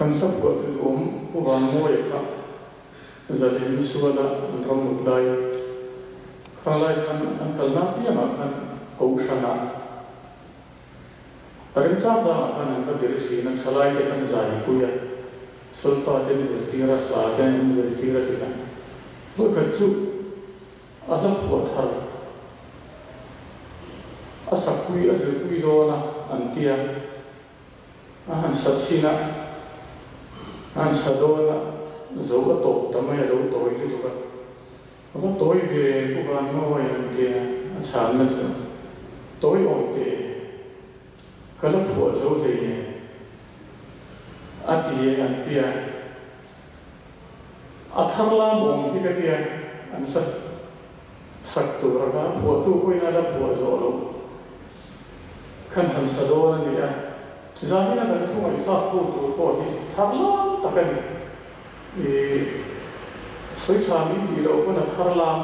Kan hla phuah tu duhawm Pu Vanmawia kha zalen suala an ram mut lai khang lai khan an kalna apiangah khan kohhranah a remchang changah khan an va bil thin a, thalai te khan zaipui a, solfa te an zirtir a, hla te an zirtir a ti khan vawikhat chu a hla phuah thar a sakpui a zirpui dawn a an tia. A han sa chhin a, a han sa dawn a, zo a tawp ta mai a lo tawi lutuk a. A va tawi ve Pu Vanmawi an ti a, a chhanna chu tawi awm teh e, ka la phuah zo hlei nen a ti e an ti a. A thar lam awm hi ka tia an hla sak tur a kha phuahtu pawhin a la phuah zawh loh khan han sa dawn a ni a, zanina kan thu ngaihthlak hu tur pawh hi thar lam tak a ni. I sawi tha min tih loh pawn a thar lam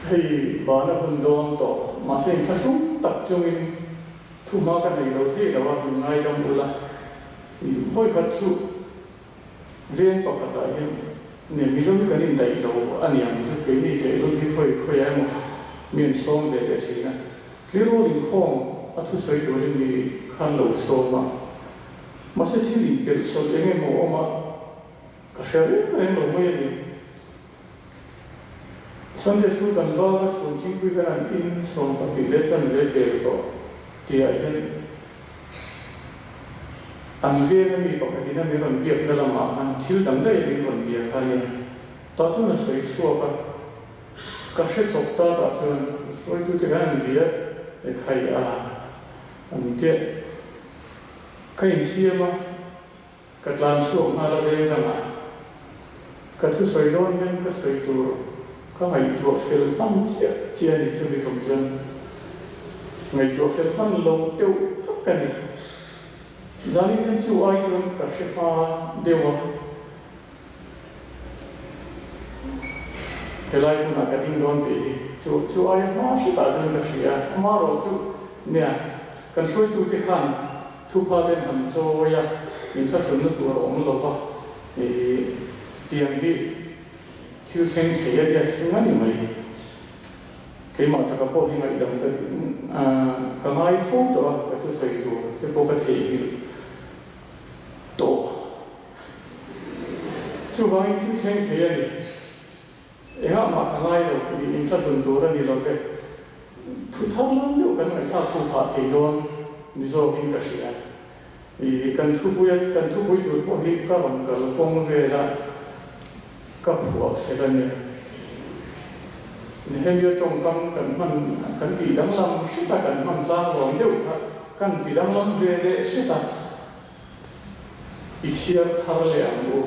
hei bana hun dawn tawh mahse inthlahrung tak chungin Thu hma ka nei lo thei lo a, min ngaidam ula. Vawikhat chu veng pakhatah hian ne Mizo hi kan indaih lo a ni ang chu, keini tehlul hi khawi khawiah emaw mi an sawm ve leh thin a. Tleirawl inkhawm a thusawi turin mi khan lo sawm a, mahse thil inpelh sawlh eng emaw awm a ka hre reng reng lo mai a ni. Sunday School kan bak a chhun thingpui kan han in 12 leh chanve pel tawh tihah hian an veng a mi pakhatin a min rawn biakna lamah khan thil dang daih a min rawn bia kha a nia. Tah chuan a sawi chhuak a, ka hre chawp ta tah chuan hruaitute khan an bia e khai a an tia ka insiam a. Ka tlan chhuak nghal a veng dangah ka thusawi dawn hian ka sawi tur ka ngaihtuah fel hman chiah chiah a ni chumi tum chuan ngaihtuah fel hman lo deuh tak ka ni. Zanin hian chu ai chuan ka hre hma deuh a, helai hmunah ka ding dawn tih hi chu chu aia hma hretah chuan ka hria a, amaherawh chu nia kan hruaitute khan Thupha ten han chawi a, inthlahrunna tur a awm lova, ih tiang hi thil thleng thei a nia thleng a ni mai. Keimah taka pawh hi ngaihdam ka ka ngai fo tawh a, ka thusawi tur te pawh ka theihnghilh tawh. Chuvangin thil thleng thei a ni. Engah mah ka ngai lo, ih inthlahlun tur a ni lo ve. Thu thar lam deuh kan ngaihthlak hu phah thei dawn ni zawkin ka hria. Ih kan thupui a, kan thupui tur pawh hi ka rawn kal kawng vel a, ka phuah fel a nia. Nehemia tawngkam kan hman, kan tih danglam hret a, kan hman tlang lawm deuh kha kan ti danglam ve leh hret a. I chhiar thar leh ang u,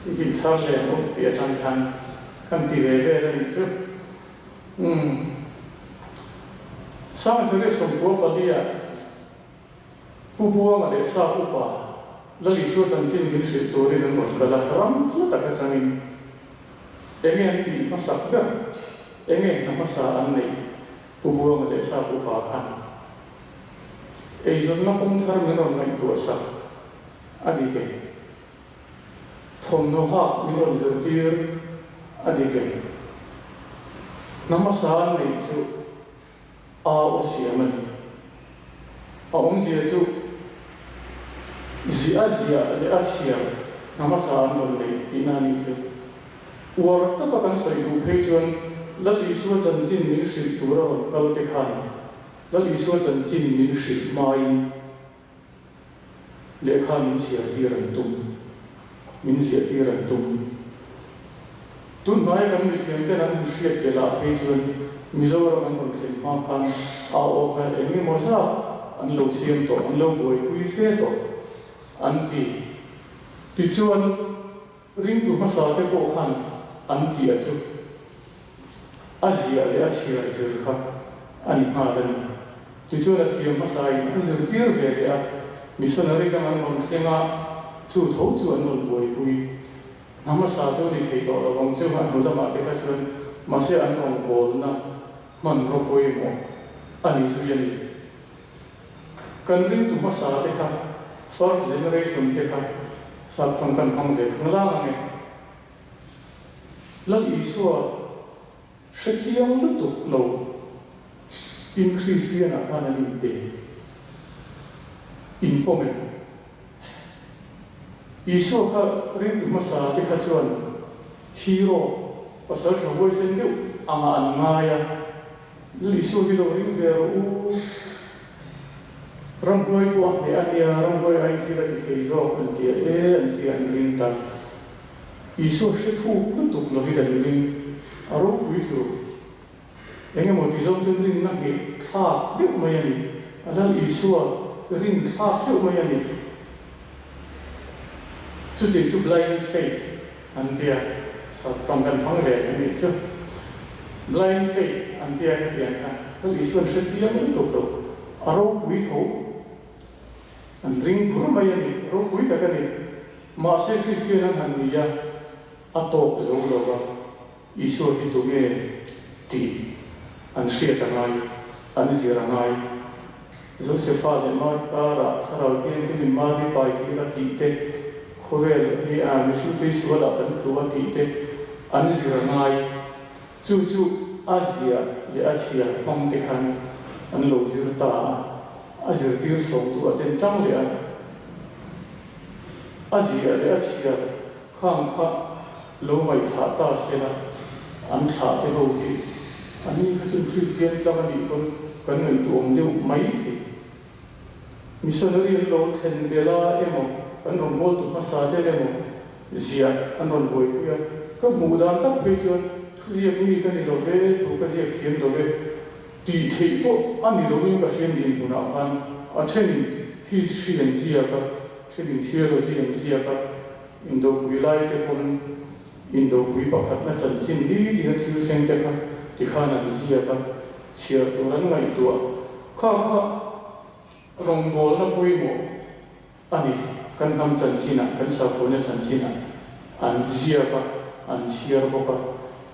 i tih thar leh ang u tih atang khan kan ti ve vel a nih chu. Umm. Sangzari 94 ah Pu Buanga leh Sap upa Lal Isua chanchin min hrilh turin an rawn kal a, ram hla tak atangin enge an tih hmasak ber, enge hna hmasa an neih Pu Buanga leh Sap upa khan. Eizawnna kawng thar min rawn ngaihtuah sak a dik e. Thawmhnaw hak min rawn zirtir a dik e. Hna hmasa an neih chu a aw siam a ni. A awmzia chu ziah a ziah leh a chhiar hna hmasa an rawn neih tihna a nih chu. Uar taka kan sawi duh phei chuan Lal Isua chanchin min hrilh tur a rawn kal te khan Lal Isua chanchin min hrilh hmain lehkha min chhiar tir an tum, min ziah tir an tum. Tun hnaia kan mithiam ten an han hriat belh ah phei chuan Mizoram an rawn thlen hma khan a aw kha eng emaw zat an lo siam tawh, an lo buaipui fe tawh an ti. Tichuan. Ringtu hmasa te pawh khan an tih a chu a ziah leh a chhiar zir kha a ni nghal a ni. Tichuan a thiam hmasain an zirtir ve leh a, missionary dang an rawn thleng a, chu tho chu an rawn buaipui. Hna hmasa chu a ni thei tawh lo ang chu a hnu lamah te kha chuan mahse an rawngbawlna hmanraw pawimawh a ni zui a ni. Kan ringtu hmasa te kha, first generation te kha saptawng kan hmang ve khanglang ang e. Lal Isua hre chiang lutuk lo in Kristian ah khan an inpe inpawm em? Isua kha ringtu hmasa te kha chuan hero, pasal tha huaisen deuh angah an ngai a, Lal Isua hi lo ring ve rawh u, ramhuai pawh a hneh a nia, ramhuai ai thil a ti thei zawk an ti a e an ti a an ring ta. Isua hre thuk lutuk lovin an ring, a ropui tur. Eng emaw ti zawng chuan rinna ngheh thlak deuh mai a ni. A Lal Isua rin thlak deuh mai a ni. Chuti chu blind faith an tia, tawng kan hmang ve a nih chu. Blind faith an tia khatiang kha Lal Isua'n hre chiang lutuk lo, a ropui tho. An ring bur mai a ni, ropui tak a ni. Mahse Kristian an han ni a, a tawk zo lo va. Isua hi tunge tih an hriat a ngai, an zir a ngai. Josefa leh Mari karah Thlarau Thianghlimin Mari pai tir a tih te, khawvel hi a mihring tui sualah kan tlu a tih te an zir a ngai. Chu chu a zia leh a chhia hmang te khan an lo zir ta a, a zirtir sawmtu a ten tang leh a, a zia leh a chhia Khang kha lo ngaihthah ta se la, an thlah te ho hi a ni kha chuan Kristian tlang a nih pawn kan ngaihtuah awm deuh mai thei. Missionary an lo thlen bel a emaw, kan rawn bawltu hmasa der emaw ziah an rawn buaipui a, ka hmuh dan tak phei chuan thuziak mi ka ni lo ve, thu ka ziak thiam lo ve tih theih pawh a ni loin ka hriat dinhmunah khan a thenin history an ziak a, thenin theology an ziak a. Indopui lai te pawn Indopui pakhatna chanchin nitin a thil thleng te kha tikhan an ziak a, chhiar tur an ngaihtuah kha kha rawngbawlna pawimawh a ni. Kan hnam chanchinah, kan sakhuana chanchinah an ziak a, an chhiar bawk a.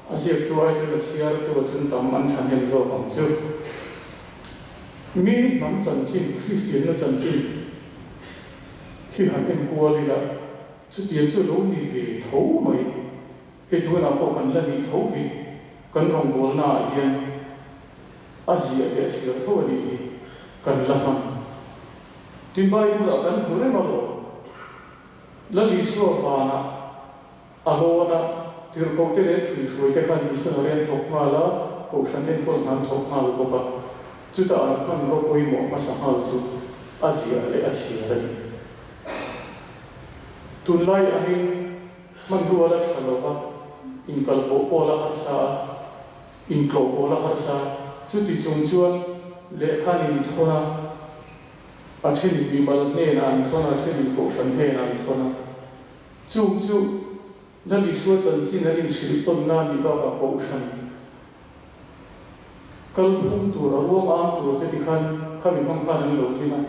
A ziaktu ai chuan a chhiartu a chun tam an thahnem zawk ang chu. Mi hnam chanchin, Kristianna chanchin, Khi han en kual ila, chutiang chu lo ni ve tho mai. Hei tunah pawh kan la nih tho hi, kan rawngbawlna ah hian a ziah leh a chhiar tho a nih hi kan la hman. Tin Bible ah kan hmu reng alawm, Lal Isua vanah A hlawna tirhkohte leh ṭhuihruaite khan missionary an thawk nghal a, kohhran enkawl hna an thawk nghal bawk a. Chutah an hmanraw pawimawh hmasa nghal chu a ziah leh a chhiar a ni. Tunlai angin hmanrua la ṭha lova inkalpawh pawh la harsa a, intlawh pawh la harsa a, chuti chung chuan lehkhan inthawn a, a ṭhenin mimal hnenah an thawn a, a ṭhenin kohhran hnenah an thawn a. Chung chu Lal Isua chanchin an inhrilh tawnna a nih bakah Kohhran kalphung tur, a ruang am tur te tikhan khami hmang khan an lo din a.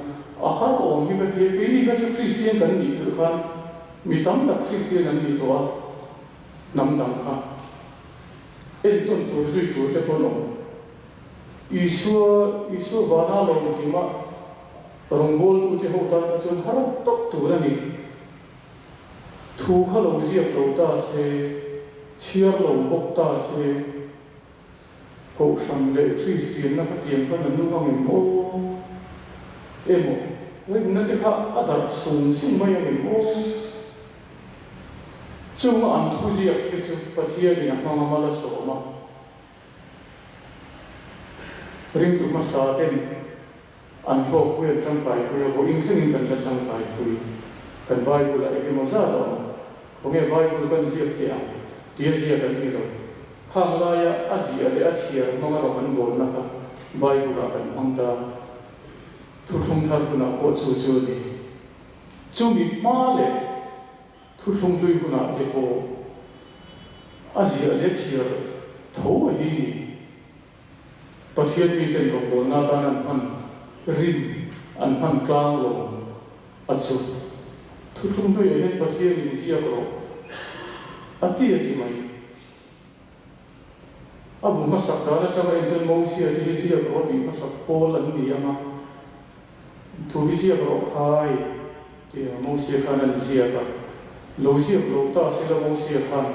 A har awm hi ka ti a, keini kha chu Kristian kan nih thilh khan mi tam tak Kristian an ni tawh a, hnam dang kha entawn tur zui tur te pawh an awm. Isua, Isua vana lawmhima rawngbawltute ho tan kha chuan har tak tur a ni. Thu kha lo ziak lo ta se, chhiar lo bawk ta se, Kohhran leh Kristianna kha tiang khan a nung ang em aw? Emaw, rinna te kha a darh sung sung mai ang em aw? Chunga an thu ziak te chu Pathianin a hmang a mal a sawm a, ringtu hmasa ten An hlawkpui an tangkaipui a, vawiin thlengin kan la tangkaipui. Kan Bible-ah eng emaw zat a awm. Khawnge Bible kan ziak teh ang tia ziak an ni lo. Khang laia a ziah leh a chhiar hmanga rawng an bawlna kha Bible-ah kan hmang ta. Thuthlung thar hunah pawh chu chu a ni. Chumi hma leh thuthlung hlui hunah te pawh a ziah leh chhiar tho a hi ni. Pathian miten rawngbawlna atan an hman rin an hman tlang lo a chu. Thuthlung hnuaiah hian Pathianin ziak rawh a ti a ti mai. A bu hmasak dan atanga en chuan Mosia te hi ziak rawh tih hmasak pawl an ni ang a. Thu hi ziak rawh khai tia Mosia khan an ziak a. Lo ziak lo ta sela Mosia khan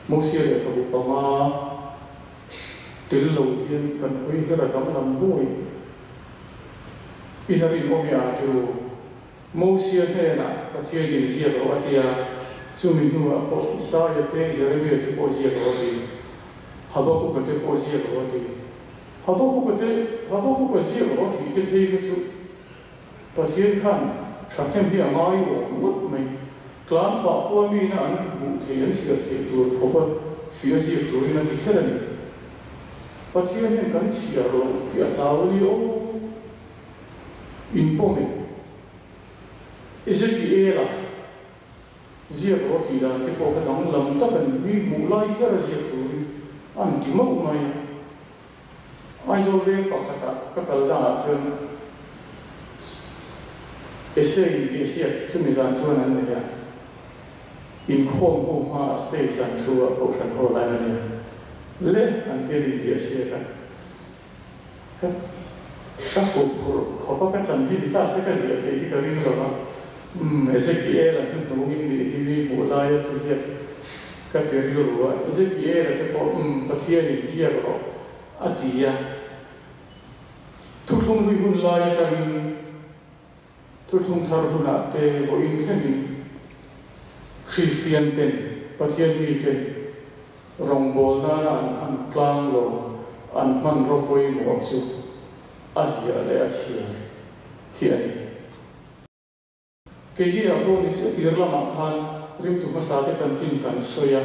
Mosia lehkhabu panga tel lo hian kan hawi her a danglam buai in a rinawm e a ti ru. Mosia hnenah Pathianin ziak rawh a ti a, chumi hnuah pawh Isaia te, Jeremia te pawh ziak rawh a ti. Habakuka te pawh ziak rawh a ti. Habakuka te, Habakuka ziak rawh tih te phei kha chu Pathian khan thahnem hi a ngai awm ngawt mai. Tlan pah pawha mina an hmuh theih, an chhiar theih tur khawpa fia ziak turin a ti kher a ni. Pathian hian kan chhiar loh hi a hlau a ni aw. Inpawm e. Ezekiela ziak rawh tih dan te pawh kha danglam tak a ni. Mi hmuh lai kher a ziak turin an ti mauh mai a. Aizawl veng pakhatah ka kal danah chuan essay inziah siak chumi zan chuan an nei a. Inkhawm ho hmaah stage an thu a, Kohhran hall ah en a nia. Le an ti an inziah siak a. Ka ka huphurh khawp a, ka chan hi ni ta se ka ziah theih hi ka ring lo a. Umm, Ezekiel-a hnuhnungin nih hi mi hmuh laia thuziak ka ti rilru a. Ezekiel-a te pawh umm, Pathianin ziak rawh a ti a. Thuthlung hlui hun lai atangin Thuthlung thar hunah te vawiin thlengin Kristian ten, Pathian miten rawngbawl nana an hman tlang lo, an hmanraw pawimawh chu a ziah leh a chhiar hi a ni. Keini ah pawh ni chu tir lamah khan ringtu hmasa te chanchin kan sawi a,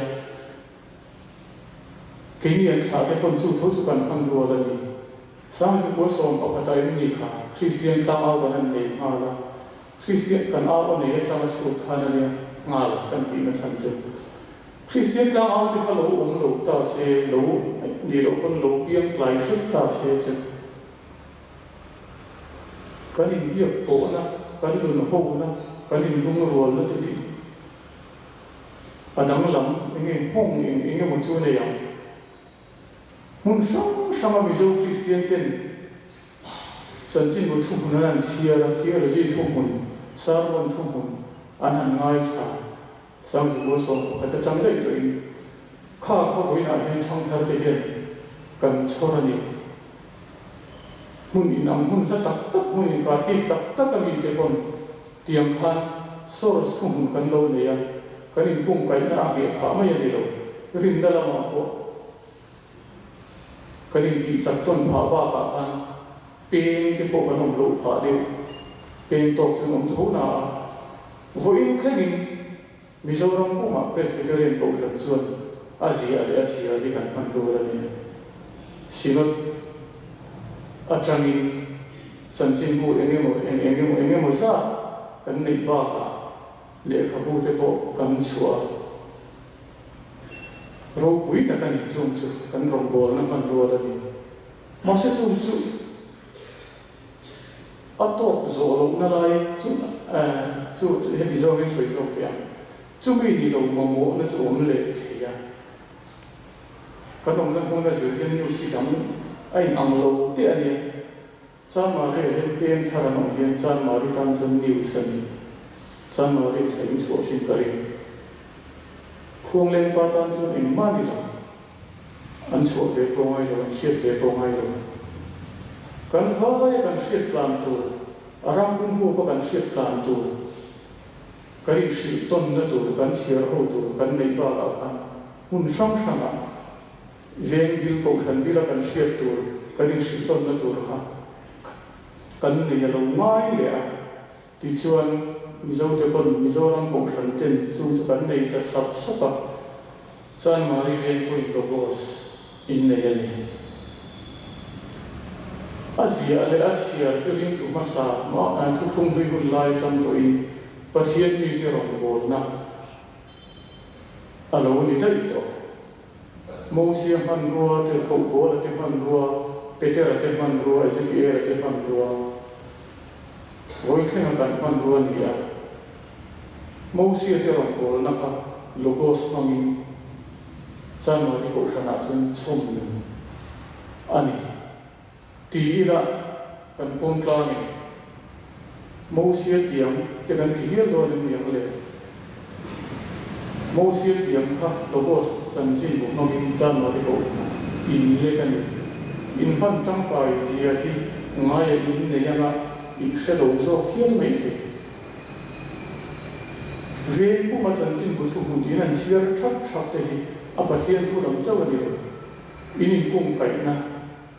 keini an thlah te pawn chu tho chu kan hman rual a ni. Sangzikua 11 ah em ni kha Kristian tlangau kan han nei nghal a, Kristian kan au a nei atanga chhut khan a nia nghal kan tihna chhan chu. Kristian tlangau te kha lo awm lo ta se, lo nih loh pawn lo piang tlai hret ta se chu. Kan inbiak pawhna, kan nun hona, kan inlungrualna te hi a danglam eng nge nghawng eng eng emaw chu a nei ang. Hmun hrang hranga Mizo Kristian ten chanchinbu thuhmun an han chhiar a, theology thuhmun, sermon thuhmun an han ngaithla. Sangzikua 11 atang daih tawhin kha kha vawiinah hian thangthar te hian kan chhawr a ni. Hmun inang hmun hla tak tak, hmun inkarkik tak tak a mite pawn tiang khan source thuhmun kan lo nei a, kan inpumkaihna a ngheh phah mai a ni lo. Rinna lamah pawh kan intihchak tawn phah bakah khan peng te pawh kan awm loh phah deuh, peng tawk chu an awm tho na a. Vawiin thlengin Mizoram pumah Presbyterian Kohhran chuan a ziah leh a chhiar hi kan hman rual a ni. Synod atangin chanchinbu eng emaw eng eng emaw eng emaw zat kan neih bakah lehkhabu te pawh kan chhuah a. Ropui tak a ni chung chu kan rawngbawlna hman rual a ni. Mahse chung chu A tawk zawh lohna lai chu chu heti zawngin sawi zawk teh ang. Chumi ni lo mamawhna chu awm leh thei a. Kan awmna hmuna zir hian news hi dang a in ang lo teh a nia. Chanmari ah hian pem thar an awm hian Chanmari tan chuan news a ni. Chanmari thla in chhuah thin ka ring. Khuangleng pa tan chuan engmah ni lo. An chhuah ve pawh ngai lo, an hriat ve pawh ngai lo. Kan vaia kan hriat tlan tur, a ram pum huapa kan hriat tlan tur, kan inhrilh tawnna tur, kan chhiar ho tur kan neih bakah khan hmun hrang hrangah veng bil, kohhran bila kan hriat tur, kan inhrilh tawnna tur kha kan nei a lo ngai leh a. Tichuan, Mizote pawn Mizoram Kohhran ten chung chu kan nei ta sap sap a, Chanmari veng pawhin Logos in nei a ni. A ziah leh a chhiar hi ringtu hmasa thuthlung hlui hun lai atang tawhin Pathian mite rawngbawlna a lo ni daih tawh. Mosia hmanrua, Tirhkoh Paula te hmanrua, Petera te hmanrua, Ezekiela te hmanrua, vawithlenga kan hmanrua ni a. Mosia te rawngbawlna kha Logos hmangin Chanmari Kohhranah chuan chhawm nun a ni. Ti ila kan pawm tlangin. Mosia tiang te kan ti hial dawn em ni ang le? Mosia tiang kha Logos chanchin bu hmangin January kohhranah in lek a ni. In hman tangkai zia hi ngaia in nei anga in hre lo zawk hial mai thei. Veng puma chanchin bu thuhmun in an chhiar thap thap te hi a Pathian thu lam chauh a ni lo. In inkungkaihna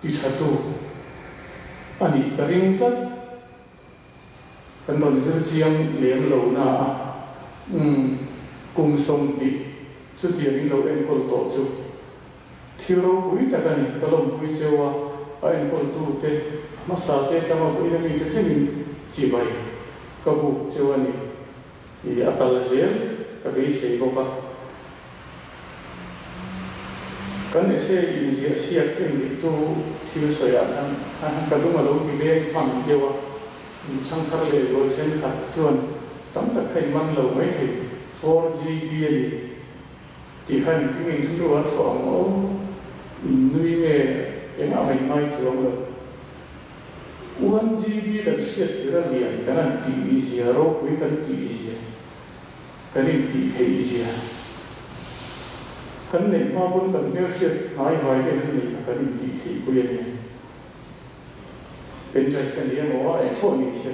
ti thatu a nih ka ring tlat. Kan rawn zir chiang lem lo na a, umm, kum 20 chutiang in lo enkawl tawh chu thil ropui tak a ni. Ka lawmpui cheu a, a enkawltute hmasa te atanga vawiin mite thlengin chibai ka buk cheu a ni. I a kal zel ka beisei bawk a. Kan essay inziah siak endiktu thil sawiah khan khan ka lung a lo ti leng hman deuh a, inthlang thar leh zual thenkhat chuan tam tak kha in man lo mai thei, 4GB a ni tih khan engtin nge rilru a thlawh ang aw, in nui nge engah mah in ngai chuang lo. 1GB kan hriat tir a lian kan han tih zia, ropui kan tih zia, kan intih theih zia. Kan neih hma pawn kan hmelhriat hnai vai ten an nei kha kan intih theih pui a nia. Pendrive a ni emaw a eng pawh ni se,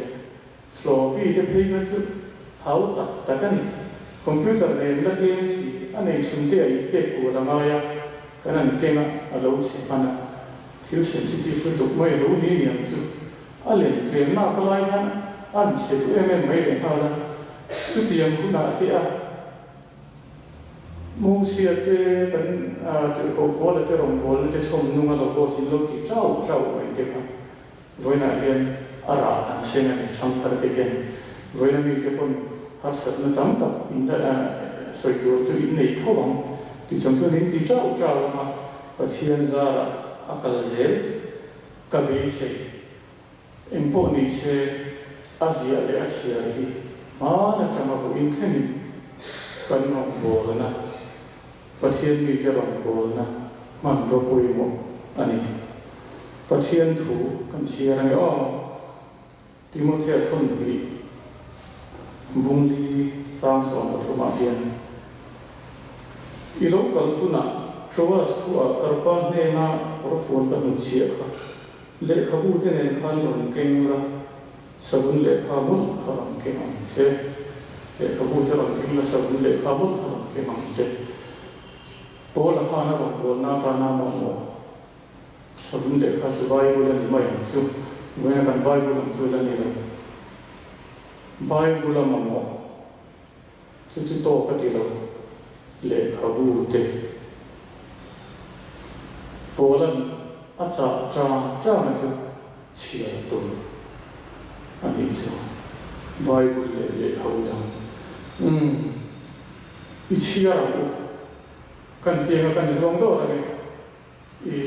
floppy te phei kha chu hau tak tak a ni. Computer nen la tlem si, a nei chhun te a inpek kual a ngai a, kan an keng a, a lo chhe hman a. Thil sensitive lutuk mai a lo ni niang chu. A lem tlem nak lai khan a an chhe duh em em mai leh nghal a. Chutiang hunah te a Mosia te kan tirhkoh Paula te rawngbawlna te chhawm nung a lo boss in lo ti chau chau mai te kha vawiinah hian a rah kan seng a ni thangthar te hian. Vawiina mite pawn harsatna tam tak in la sawi tur chu in nei tho ang ti chung chuan in ti chau chau ang a, Pathian zarah a kal zel ka beisei. Eng pawh ni se, a ziah leh a chhiar hi hmaan atanga vawiin thlengin kan rawngbawlna, Pathian mite rawngbawlna hmanraw pawimawh a ni. Pathian thu kan chhiar ange aw. Timothea thawnhnih bungli sang 13 ah hian, I lo kal hunah Troas khuaah Karpa hnena kawrfual ka hnutchhiah kha lehkhabu te nen khan rawn keng la, savun lehkha mawlh kha rawn keng ang che. Lehkhabu te rawn keng la, savun lehkha mawlh kha rawn keng ang che. Paula khan a rawn bualna atana mamawh. Savun lehkha chu Bible a ni mai ang chu. Vawiina kan Bible ang chu la ni lo. Bible a mamawh chu chu tawk a ti lo. Lehkhabu te Paula'n a chah chang chang a chu chhiar tur a nih chu. Bible leh lehkhabu dang. Umm, i chhiar ang u. Kan tianga kan zuang dawr a ni. I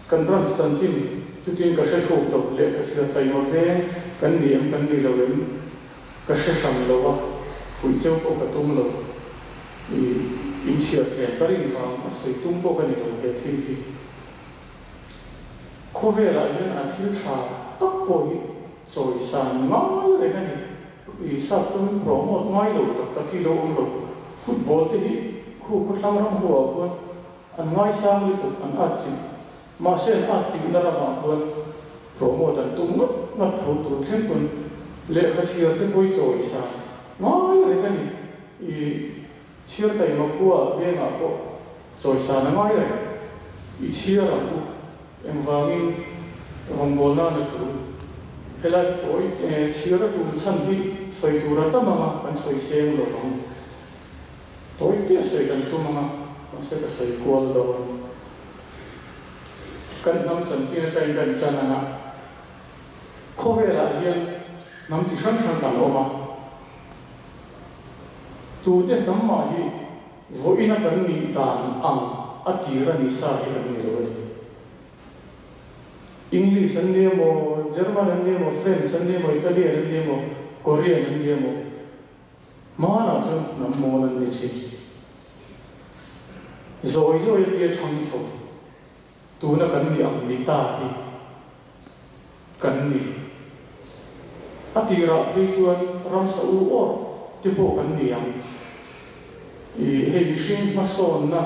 kan branch chanchin chutin ka hre thuk lo, lehkha chhiar taima veng kan ni em kan ni lo em ka hre hran lo a, fuih cheu pawh ka tum lo. I inchhiar tlem ka rin vang a sawi tum pawh ka ni lo he thil hi. Khawvelah hian a thil tha tak pawh hi chawisan ngai reng a ni. I sap chuan promote ngai lo tak tak hi lo awm lo. Football te hi khu khawthlang ram ho ah khuan An ngaisang lutuk an at chilh. Mahse an at chilhna ramah khuan promote an tum ngawt ngawt tho tur thleng pawn lehkha chhiar te pawh i chawi sa ngai reng a ni. I chhiar taima khuaah vengah pawh chawi sa na ngai reng. I chhiar ang u. Engvangin rawngbawlna a tul. Helai hi tawi chhiar a tul chhan hi sawi tur a tam ang a, kan sawi seng lo vang. Tawi te sawi kan tum ang a, mahse ka sawi kual dawn. Kan hnam chanchin atangin kan tan ang a, khawvelah hian hnam chi hrang hrang kan awm a, tute hnam mah hi vawiina kan nih dan ang a tir a ni sa hi kan ni lo a ni. English an ni emaw, German an ni emaw, French an ni emaw, Italian an ni emaw, Korean an ni emaw, Hmanah chuan hnam mawl an ni thin. Zawi zawi a tia thang chho, tuna kan nih ang ni ta hi kan ni. A tirah phei chuan ramsa u awr te pawh kan ni ang. I hei mihring hmasawnna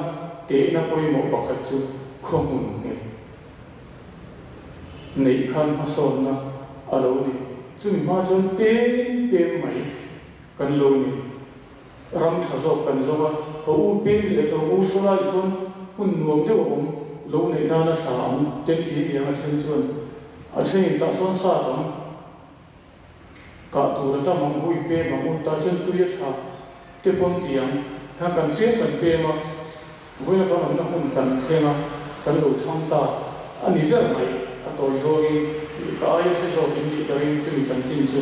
tehna pawimawh pakhat chu khawhmun nghet neih khan hmasawnna a lo ni. Chumi hma chuan pem pem mai kan lo ni. Ram tha zawk kan zawng a, haw u pem leh tawng u sawlai sawn hun nuam deuh a awm lo neih nana tha ang ten ti aniang a then chuan a thenin tah sawn sa tam kah tur a tam ang hui pem ang u tah chuan tui a tha te pawn ti ang hian kan tlem kan pem a vawiina kan awmna hmun kan thleng a kan lo chhang ta a ni ber mai a tawi zawngin ka aia hre zawk in nih ka ring chumi chanchin chu.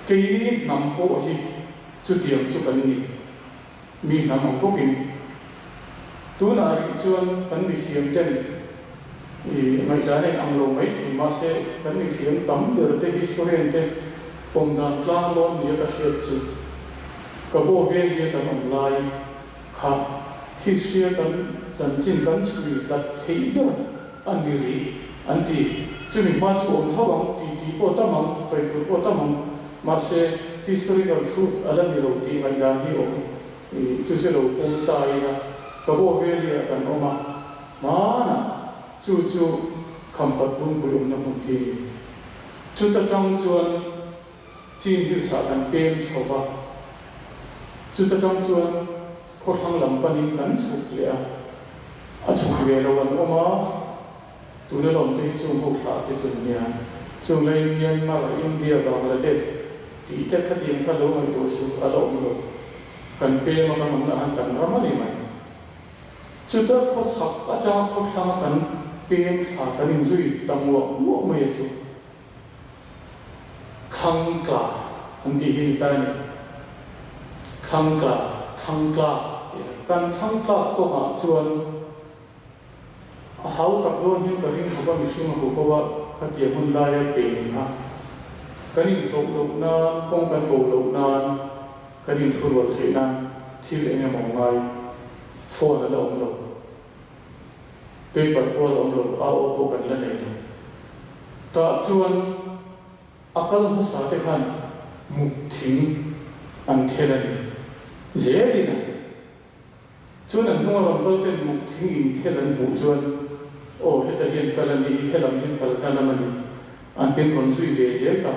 Keini hnam pawh hi chutiang chu kan ni. Mi hnam ang bawkin. Tunah rih chuan kan mithiam ten i ngaihdan a inang lo mai thei mahse kan mithiam tam ber te historian te pawm dan tlang lawn nia ka hriat chu ka baw vel hi a kan awm lai kha history a kan chanchin kan chhui hlat theih ber a ni rih an ti. Chumi hma chu awm tho ang tih tih pawh tam ang, sawi tur pawh tam ang, mahse historical truth a la ni lo tih ngaihdan hi awm i chu chu lo pawm ta ila ka baw veli ah kan awm a, hmanah chu chu Khampat Bungpui awmna hmun khi a ni. Chuta tang chuan Chin Hills ah kan pem chho va, chuta tang chuan Khawthlang lam panin kan chhuk leh a, a chhuk ve lo an awm a, tuna lawm te hi chung ho thlah te chu an nia. Chung laiin Myanmar, India, Bangladesh tih te khatiang kha lo ngaihtuah suh a la awm lo. Kan pem a kan awmna han kan ram a ni mai. Chuta khawchhak atanga khawthlanga kan pem thla kan inzui ta nguah nguah mai a chu. Thlang tla an tih hi ni ta a ni. Thlang tla, thlang tla tih a ni. Kan thlang tlak kawngah chuan a hau tak dawn hian ka ring khawp a, mihring a huho a, khatia hun laia peng kha kan inhloh loh nan, kawng kan bo loh nan, kan inthurual theih nan thil eng emaw ngai phone a la awm lo. Paper pawh a la awm lo, a aw pawh kan la nei lo. Tah chuan a kal hmasa te khan muk thing an thel a ni. Zelin a chuan an hnunga rawn kal ten muk thing in thel an hmuh chuan aw heta hian kal a ni, helam hian kal na lam a ni an tin rawn zui ve zel ta.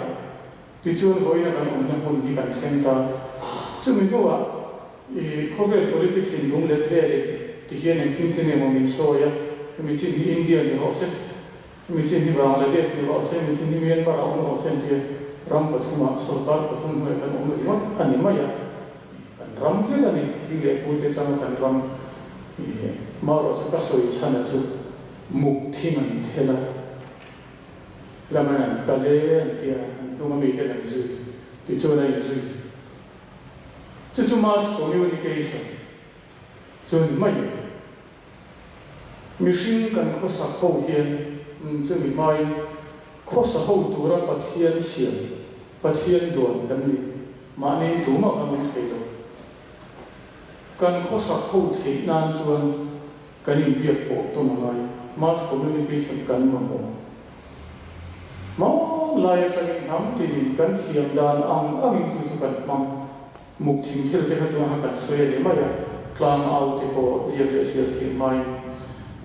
Tichuan vawiina kan awmna hmun hi kan thleng ta. Chumi hnuah i khawvel politics in lung let velin ti hian engtin tin emaw min sawi a, hemi chin hi India ni rawh se, hemi chin hi Bangladesh ni rawh se, hemi chin hi Myanmar ah awm rawh se an ti a, ram pathumah sorkar pathum hnuaiah kan awm ringawt a ni mai a, kan ram vek a ni, pi leh pu te atanga kan ram i marawh chu ka sawi chhan a chu muk thing an thel a. Laman an kal e an ti a, an hnung ami ten an zui tichuan a inzui. Chu chu mass communication chu ni mai e. Mihring kan khawsak ho hian chumi hmain khawsa ho tura Pathian siam, Pathian duan kan ni. Mahni tumah kan awm thei lo. Kan khawsak ho theih nan chuan Kan inbiak pawh tawn a ngai, mass communication kan mamawh. Hmanlai atangin hnam tinin kan thiam dan ang angin chu chu kan hmang. Muk thing thil te kha tunah khan kan sawi a ni mai a, tlang au te pawh ziak leh sial thiam hmain.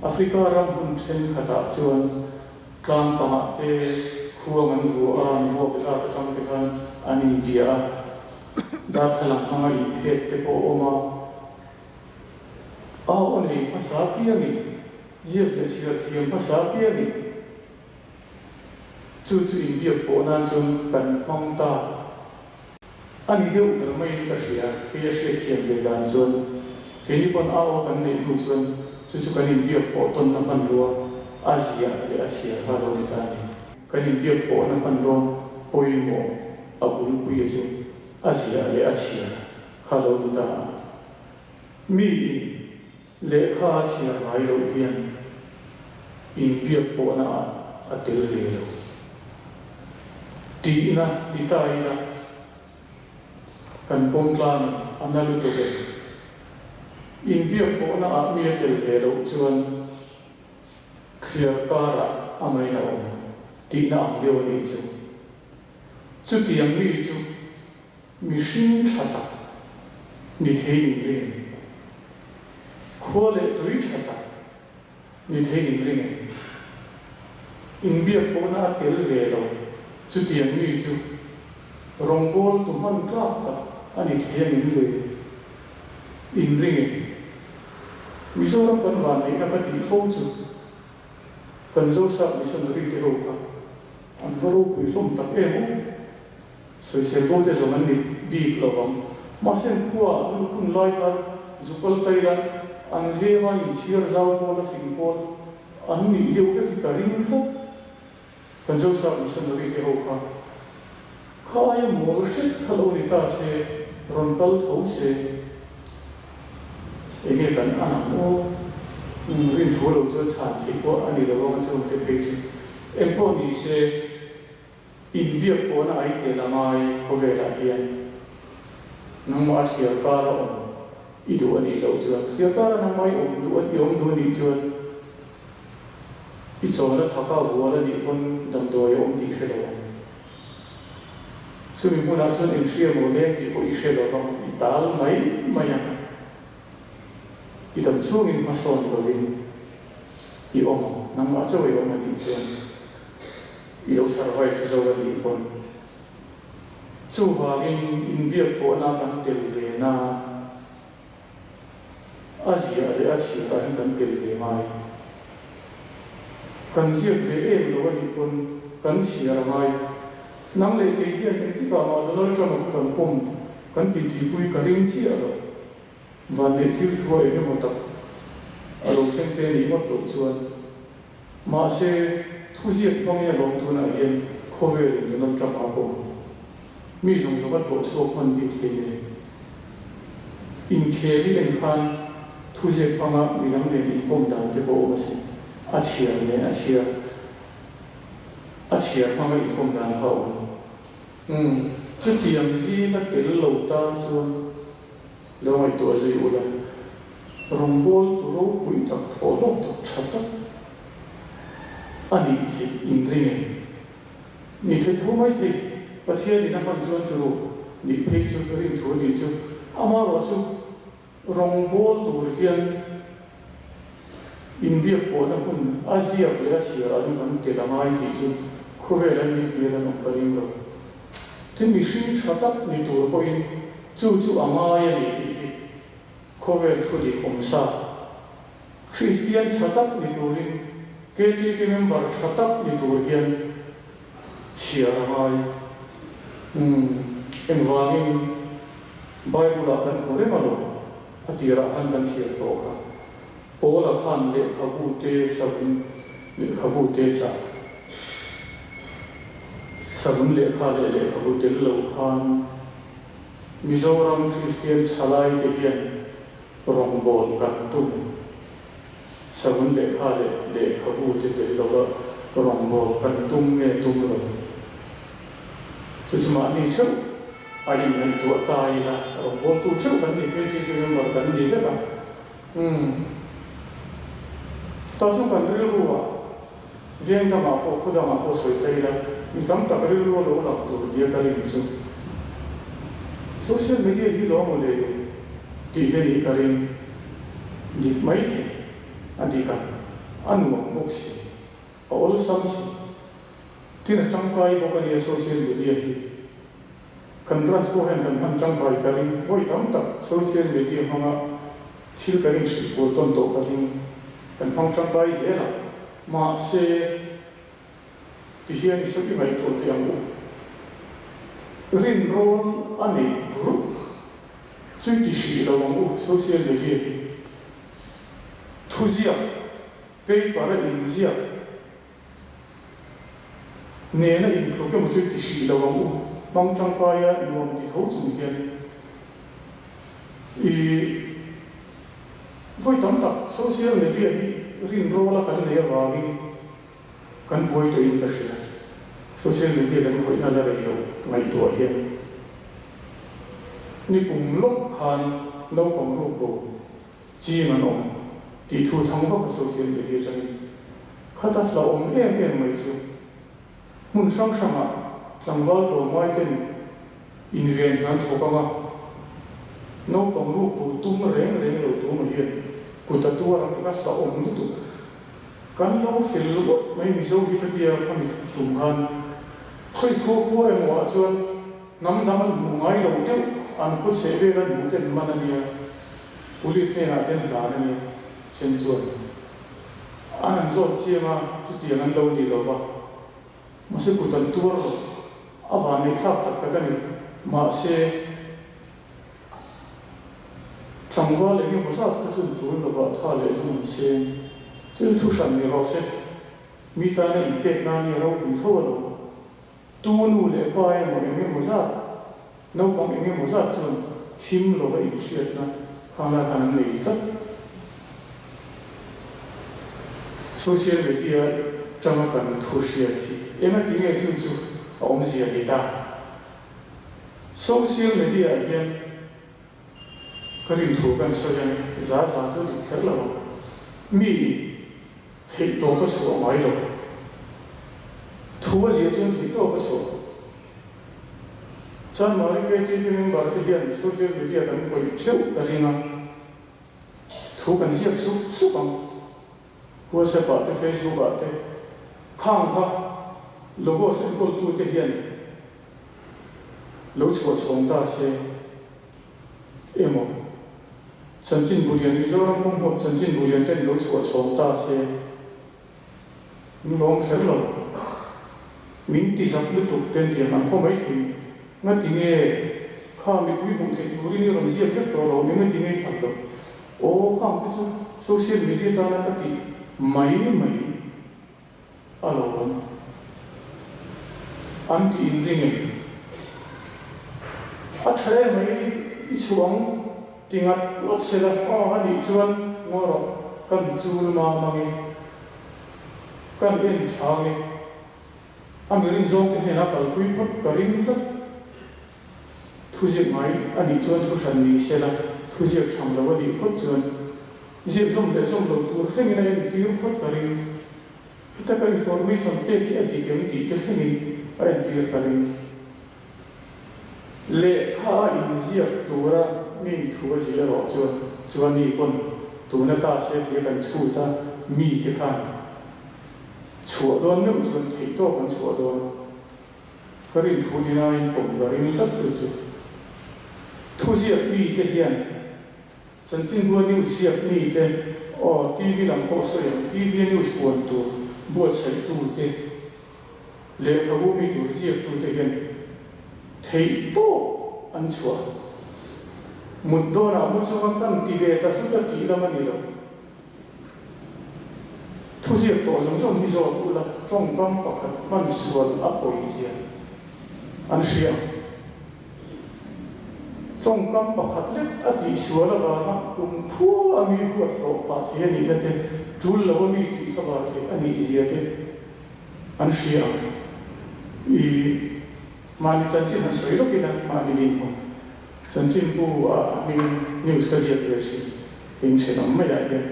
Africa ram hun thenkhatah chuan tlang pangah te khuang an vuah a, an vuak zat atang te khan an inbia a, darthlalang hmanga inphet te pawh a awm a. A aw nei hmasa piangin, ziak leh chhiar thiam hmasa piangin, chu chu inbiak pawh nan chuan kan hmang ta a ni deuh ber maiin ka hria. Kei a hriat thiam ve dan chuan keini pawn a aw kan neih hnu chuan chu chu kan inbiak pawh tawnna hmanrua a ziah leh a chhiar kha a lo ni ta a ni. Kan inbiak pawhna hmanraw pawimawh a bulpuia chu a ziah leh a chhiar kha lo ni ta a. Miin lehkha a chhiar ngai loh hian inbiak pawhna ah a tel ve lo. Tihna ti ta ila kan pawm tlanin a na lutuk e. Inbiak pawhna ah mi a tel ve loh chuan thliar karah a ngaina awm tihna ang deuh a nih chu. Chutiang mi chu mihring tha tak ni thei in ring em? Khua leh tui tha tak ni thei in ring em? Inbiak pawhna a tel ve lo, chutiang mi chu rawngbâwl tu hman tlâk tak a ni thei ang em le? In ring em? Mizoram kan vanneihna ka tih fo chu kan Zosap missionary te ho kha an va ropui hlawm tak em aw! Sawisel bo te zawng an ni bik lo vang. Mahse an khua an lukhun lai khan zukal taila an venga inchhiar zau pawl a fing pawl an nih deuh vek hi ka ring tlat. Kan Zosap missionary te ho kha kha aia mawl hret kha lo ni ta se rawn kal tho se enge kan an ang aw. Umm rinthu lo chuan chhan theih pawh a ni lo ang a chungte phei chu engpawh ni se. Inbiak pawhna ai tel a ngai khawvelah hian nangmah a thliar kar a awm i duh a nih loh chuan thliar kar a nangmah i awm duh i awm duh a nih chuan i chawlna thaka vual a nih pawn damdawi a awm tih i hre lo ang. Chumi hmunah chuan inhria maw leng tih pawh i hre lo vang, i tal mai mai ang. I dam chungin hmasawn lovin i awm ang, nangmah chauh i awm a nih chuan i lo survive zo a nih pawn. Chuvangin inbiak pawhna kan tel ve na a ziah leh a chhiat ah hian kan tel ve ngai. Kan ziak ve em lo a nih pawn kan chhiar a ngai. Nang leh kei hian engtikah mah Donald Trump-a kha kan pawm kan titipui ka ring chiah lo. Van leh thil thua eng emaw tak a lo thleng te nih ngawt loh chuan. Mahse, thuziak hmangin a lawm tunah hian khawvelin Donald Trump a pawm. Mi zawng zawng a tlawh chhuak hman bik hlei nen. Inkhel i en khan thuziak hmanga midang nen inpawm dan te pawh awm asin. A chhiar nen a chhiar a chhiar hmanga inpawm dan kha a awm. Umm, chutiang zinga tel lo tan chuan lo ngaihtuah zui ula, rawngbâwl tu ropui tak, thawhlawk tak, ṭha tak a nih theih inring em? Nih theih tho mai thei, Pathianin a hman chuan turu nih phei chu rinthu nih chu, amaherawhchu Rawngbâwl tur hian inbiak pawhna hun a ziak leh a chhiar ah hian kan tel a ngai tih chu khawvel an nih hmel an awm ka ring lo. Tin, mihring tha tak ni tur pawhin chu chu a ngai a ni tih hi khawvel thu dik awm sa. Kristian tha tak ni turin KTP member tha tak ni tur hian chhiar a ngai. Umm, engvangin Bible-ah kan hmu reng alawm, a tirah khan kan chhiar tawh kha. Paula khan lehkhabu te savun lehkhabu te chah savun lehkha leh lehkhabu tel lo khan Mizoram Kristian thalaite hian Rawngbâwl kan tum. Savun lehkha leh lehkhabu te tel lova rawngbâwl kan tum nge tum lo? Chu chu mahni theuh a inngaihtuah ta ila, rawngbâwltu theuh kan ni phei chu member kan ni vek a. Umm. Ta chu kan rilru ah veng dangah pawh khaw dangah pawh sawi ta ila, mi tam tak rilru a lo lang tur nia ka rin chu. Social media hi lo maw le tih hi a nih ka ring dik mai thei a dik a, a nuam bawk si, a awlsam si. Tin a tangkai bawk a nia social media hi. Kan branch pawh hian kan hman tangkai ka ring vawi tam tak social media hmanga thil kan inhrilh kual tawn tawh ka ring kan hmang tangkai zel a, mahse ti hian i sawi ngaihtuah teh ang u. Rinrawl a neih burh chu i ti hrih lo ang u social media hi thuziak paper a inziak Nena intluk emaw chu ti hrih lo ang u, hmang tangkaia nuam ti tho chung hian i vawi tam tak social media hi rinrawl a kan nei avangin kan buai tawhin ka hria. Social media kan khawihna la rei lo ngaihtuah hian nikum lawk khan naupang ruk bo Ching an awm tih thu thang vak a social media atangin khata hlauhawm em em mai chu hmun hrang hrangah. Tlangval tlawmngai ten inven hna an thawk ang a, naupang ruk bo tum reng reng lo tumah hian kut a tuar ang tih kha hlauhawm lutuk. Kan lo fel ngawt mai Mizo hi ka tia khami tum khan khawi khua khua emaw ah chuan hnam dang an hmuh ngai lo deuh an khaw chheh vel an hmuh ten man a nia, Police hnenah ten hlan a nia then chuan an han zawt chiang a chutiang an lo ni lo va. Mahse kut an tuar lo, a van eihthlak tak tak a ni. Mahse tlangval eng emaw zat kha chuan tul lovah tha leh zum an seng. Thil thu hran ni rawh se, mi tana inpek nan hi a ropui tho a lo. Tu nu leh pa emaw eng emaw zat, naupang eng emaw zat chuan him lova inhriatna khang lai khan an nei tlat. Social media tanga kan thu hriat hi engati nge chu chu a awmzia ni ta? Social media ah hian ka rinthu kan sawi a ni, za za chu dik kher lo ang. Mi theih tawp a chhuah ngai lo. Thu a zia chuan theih tawp a chhuah. Chanmari KTP member te hian social media kan khawih theuh ka ring a. Thu kan ziak sup sup ang. WhatsApp ah te Facebook ah te khang kha logos enkawltu te hian lo chhuah chhawng ta se emaw chanchin bulian Mizoram pumhuap chanchin bulian ten lo chhuah chhawng ta se Min lawm kher lo. Min ti zak lutuk ten tiang an khaw mai thei. Ngati nge kha mipui hmuh theih turin i rawn ziak vek tawh lo, engati nge i phal loh? Aw khang te chu social media tana ka tih mai mai a lawm. An tih in ring em? A tha em mai i chhuang. Ti ngat ngat se la, aw a nih chuan ngaw rawh, kan chul mam ang e, kan en tha ang e, a mi rinzawng te hnenah kalpui phawt ka ring tlat. Thuziak ngai a nih chuan thu hran ni se la, thuziak tham lo a nih phawt chuan ziak zawm leh zawm lo tur thlengin a entir phawt ka ring. Heta ka information pek hi a dik em tih te thlengin a entir ka ring. Lehkha a inziak tura min thu a zir erawh chuan chuani pawn tuna ta se tia kan chhut a, mite khan chhuah dawn meuh chuan theihtawp an chhuah dawn. Ka rin thu ni laiin pawm ka ring tlat chu chu. Thuziak mite hian Chanchinbua news ziak mite aw TV lam pawh sawi ang, TV a news puan tur buatsaih tute, Lehkhabu mi tur ziaktute hian theih tawp an chhuah. Mut dawnah mu chunga kan ti ve ta hlut a tih lam a ni lo. Thuziak tawh zawng zawng hi zawt ula tawngkam pakhat hman sual a pawi zia an hria ang. Tawngkam pakhat lek a tih sual avanga kum khua a mi huat hlawh phah thei a nihna te, tul lo a mi tih thlabar thei a nih zia te, An hria ang. I mahni chanchin han sawi lawk ila, mahni dinhmun chanchin bu ah hming news ka ziak ve thin, in thenawm maiah hian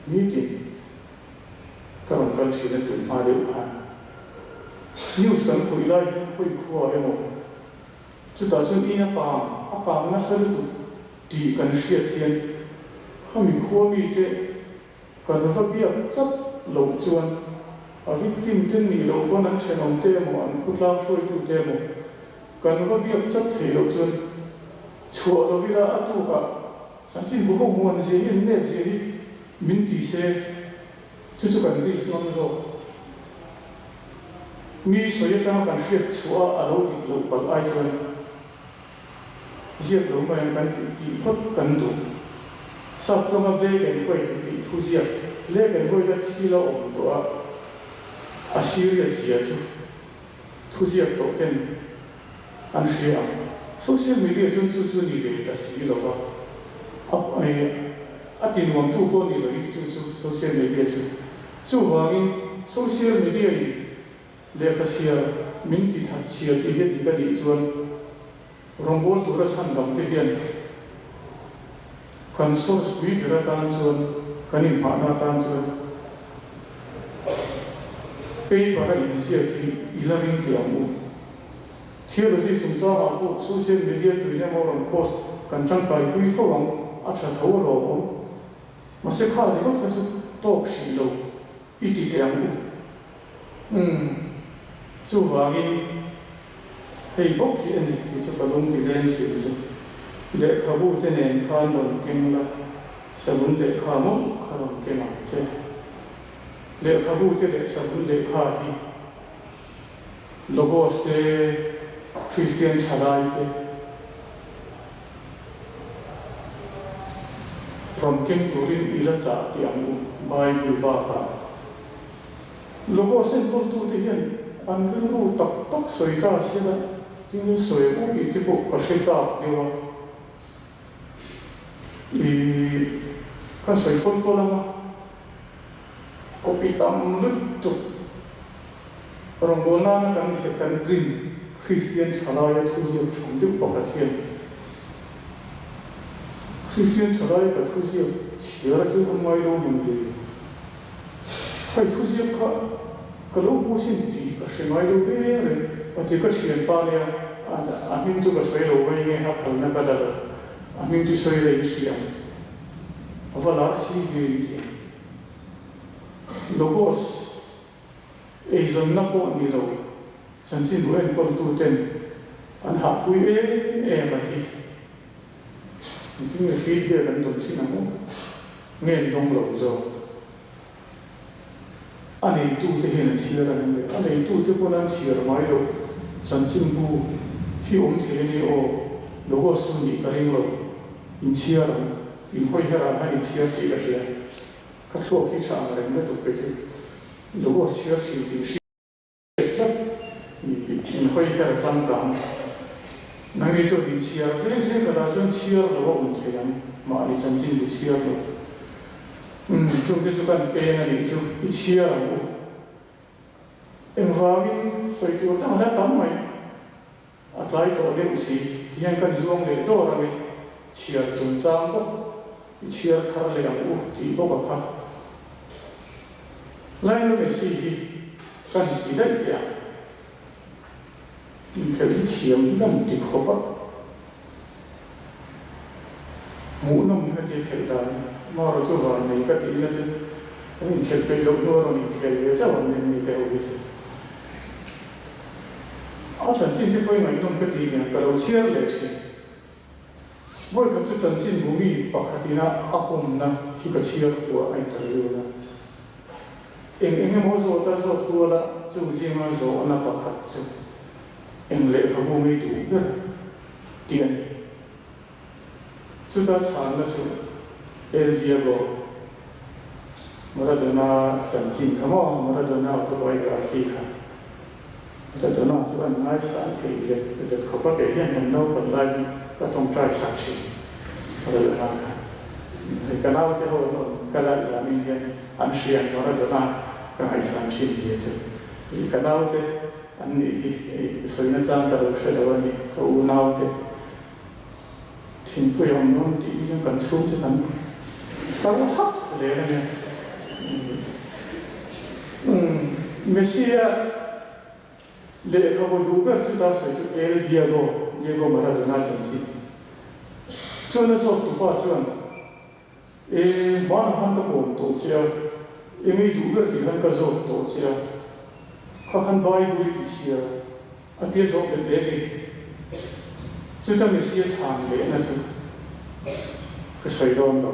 nitin ka rawn kal thin a tun hma deuh khan. News kan khawih lai hian khawi khua emaw chutah chuan in a pang, a pang nasa lutuk tih kan hriat hian khami khua mite Kan va biak chat loh chuan a victim te nih loh pawn an thenawm te emaw an khutlang hruaitu te emaw kan va biak chat theih loh chuan chhuah lo ila a tukah chanchinbu ho muan zia hi an nep zia hi min ti se chu chu kan risk ngam zawk. Mi sawi atanga kan hriat chhuah a a lo dik loh palh ai chuan Ziak lo mai ang kan tih tih phawt kan duh. Sap tawnga black and white an tih thu ziak black and white a thil a awm tawh a, a serious zia chu thu ziak tawh ten an hria ang. Social media chuan chu chu ni ve ta si lo va, a a ti nuam tu pawh ni lo hi chu chu social media chu. Chuvangin social media in Lehkha chhiar min ti that chhia tih hi a dik a nih chuan rawngbâwl tura chhan dang te hian kan source pui ber atan chuan kan inhmahna atan chuan paper a inziak hi i la ring teh ang u. Theology chungchangah pawh social media tuin emaw rawn post kan tangkaipui fo ang, a tha tho a lawmawm. Mahse kha ringawt kha chu tawk hrih lo i ti teh ang u. Umm, chuvangin hei bawk hi a ni tih chu ka lung ti leng thin chu. Lehkhabu te nen khan rawn keng la, savun lehkha mawlh kha rawn keng ang che. Lehkhabu te leh savun lehkha hi Logos te, Kristian thalai te rawn keng turin i la chah tih ang u, Bible bakah. Logos enkawltute hian an rilru tak tak sawi ta sela, tin sawi ang u tih te pawh ka hre chak deuh a. I kan sawi fawlh fawlh ang a, copy tam lutuk rawngbâwl nana kan he kan print Kristian Thalaia thuziak ṭhang deuh pakhat hian Kristian Thalaia ka thuziak chhiar hi awm ngai lo mang ve. Hei thuziak kha ka lo hmu sin tih ka hre ngai lo reng reng a ti ka thianpa nia a hming chu ka sawi lo mai nge a phalna ka la lo a hming chu sawi la in hria ang a va lar si ve in ti ang Logos eizawnna pawh ni lo chanchinbu enkawltu ten an hahpui em em a hi. Engtin nge feedback an dawn thin ang u? Nge an dawng lo zawk? A neitute hian an chhiar ang em le? A neitute pawn an chhiar ngai lo. Chanchinbu hi awm thei a ni aw, Logos chu nih ka ring lo. In chhiar ang, in hawi herah khan in chhiar tih ka hria. Ka thluak hi tha ang reng lutuk kei chu. Logos chhiar thin tih hriat. Tlat in hawi her changkang. Nangni chuan in chhiar veng veng ka dah chuan chhiar lo a awm thei ang, mahni chanchin bu chhiar lo. Umm, chungte chu kan peng a nih chu, i chhiar ang u. Engvangin sawi tur dang a la tam mai. A tlai tawh deuh si, ti hian kan zuang leh dawr ang e, chhiar chungchang bawk i chhiar thar leh ang u tih bawk a kha. Lionel Messi hi kan ti daih teh ang. Inkhelh hi thiam hi kan ti khawp a, hmuhnawm hi ka ti a khelh dan hi. Amaherawh chu van nei ka tihna chu kan inkhelh peih loh hnu a rawn inkhel ve chauh ang em ni teh ho hi chu. A chanchin te pawh i ngaihnawm ka tih nen ka lo chhiar leh thin. Vawikhat chu chanchin bu mi pakhat ina a pawmna hi ka chhiar fuh a interview na. Eng eng emaw zawt a zawt kual a chung zinga zawhna pakhat chu eng lehkhabu ngei duh ber tih a ni. Chuta chhanna chu El Diego Maradona chanchin kha maw? Maradona autobiography kha. Maradona chu an ngaisang thei zet zet khawp a, kei hian kan naupan lai hi ka tawngtai sak thin Maradona kha. Hei ka naute ho an awm ka laih zanin hian an hria ang Maradona ka ngaihsan thin zia chu. Ka naute an nih hi sawina chang ka lo hre lo a ni, ka unaute. Thingpui a awm dawn tih hi chuan kan chhung chu kan kal hak zel a nia. Umm Messi-a lehkhabu duh ber chu ta sawi chu El Diego, Diego Maradona chanchin. Chuan a zawk tupa chuan E hmanah khan ka kawm tawh che a, engei duh ber tih khan ka zawk tawh che a, kha khan Bible i ti sia. A tia zawh bet bet i chuta Messia chhan lehna chu ka sawi dawn lo.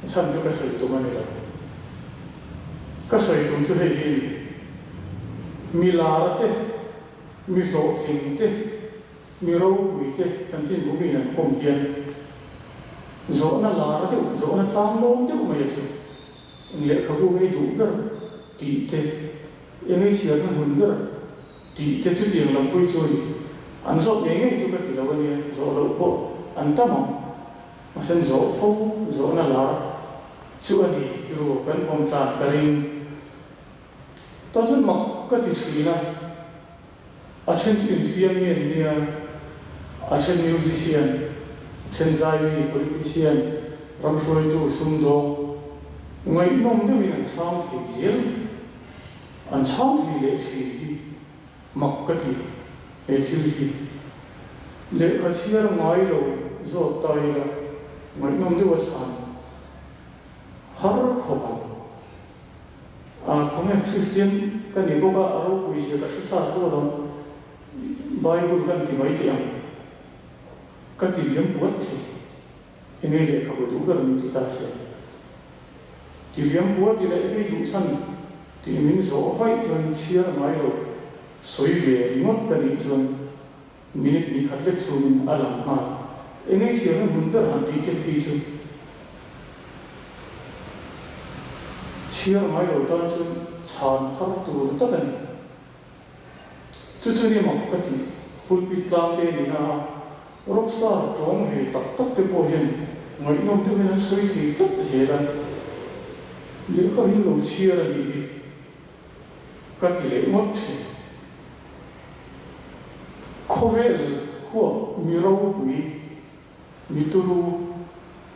A chhan chu ka sawi tum a ni lo. Ka sawi tum chu hei hi a ni, mi lar te, mi hlawhtling te, mi ropui te chanchin bumin an kawm hian zawhna lar deuh, zawhna tlanglawm deuh mai a chu. Eng lehkhabu ngei duh ber tih te, eng ei chhiarna hmun ber tih te chutiang lam pui chu a ni. An zawh ngei ngei chu ka ti lo a nia, zawh loh pawh an tam ang. Mahse an zawh fo zawhna lar chu a ni tiru kan pawm tlan ka ring. Tah chuan mak ka ti thin a, a then chu infiam nge an nia, a then musician, a then zaimi, politician, ram hruaitu, sumdawng, ngaihnawm deuhin an chhang thei zel, an chhang thei leh thin hi mak ka ti. He thil hi lehkha chhiar ngai lo zawt ta ila ngaihnawm deuh a chhan har khawp ang. A khawnge Kristian ka ni bawk a, a ropui zia ka hre sa tho alawm. Bible kan ti mai teh ang. Ka ti liam puat thei. Enge lehkhabu duh ber min ti ta se. Ti liam puat ila enge duh chhan tih min zawh vaih chuan chhiar ngai lo sawi ve ringawt ka nih chuan minute ni khat lek chhungin a lang nghal. Enge chhiarna hmun ber han tih te phei chu chhiar ngai lo tan chuan chhan har tur tak a ni. Chu chu ni mak ka ti, pulpit tlang te ni na a, rockstar tawng ve tak tak te pawh hian ngaihnawm deuh hian an sawi thei tlat zel a, lehkha hi lo chhiar a nih hi ka ti leh ngawt thin. Khawvel huap mi ropui Mi turu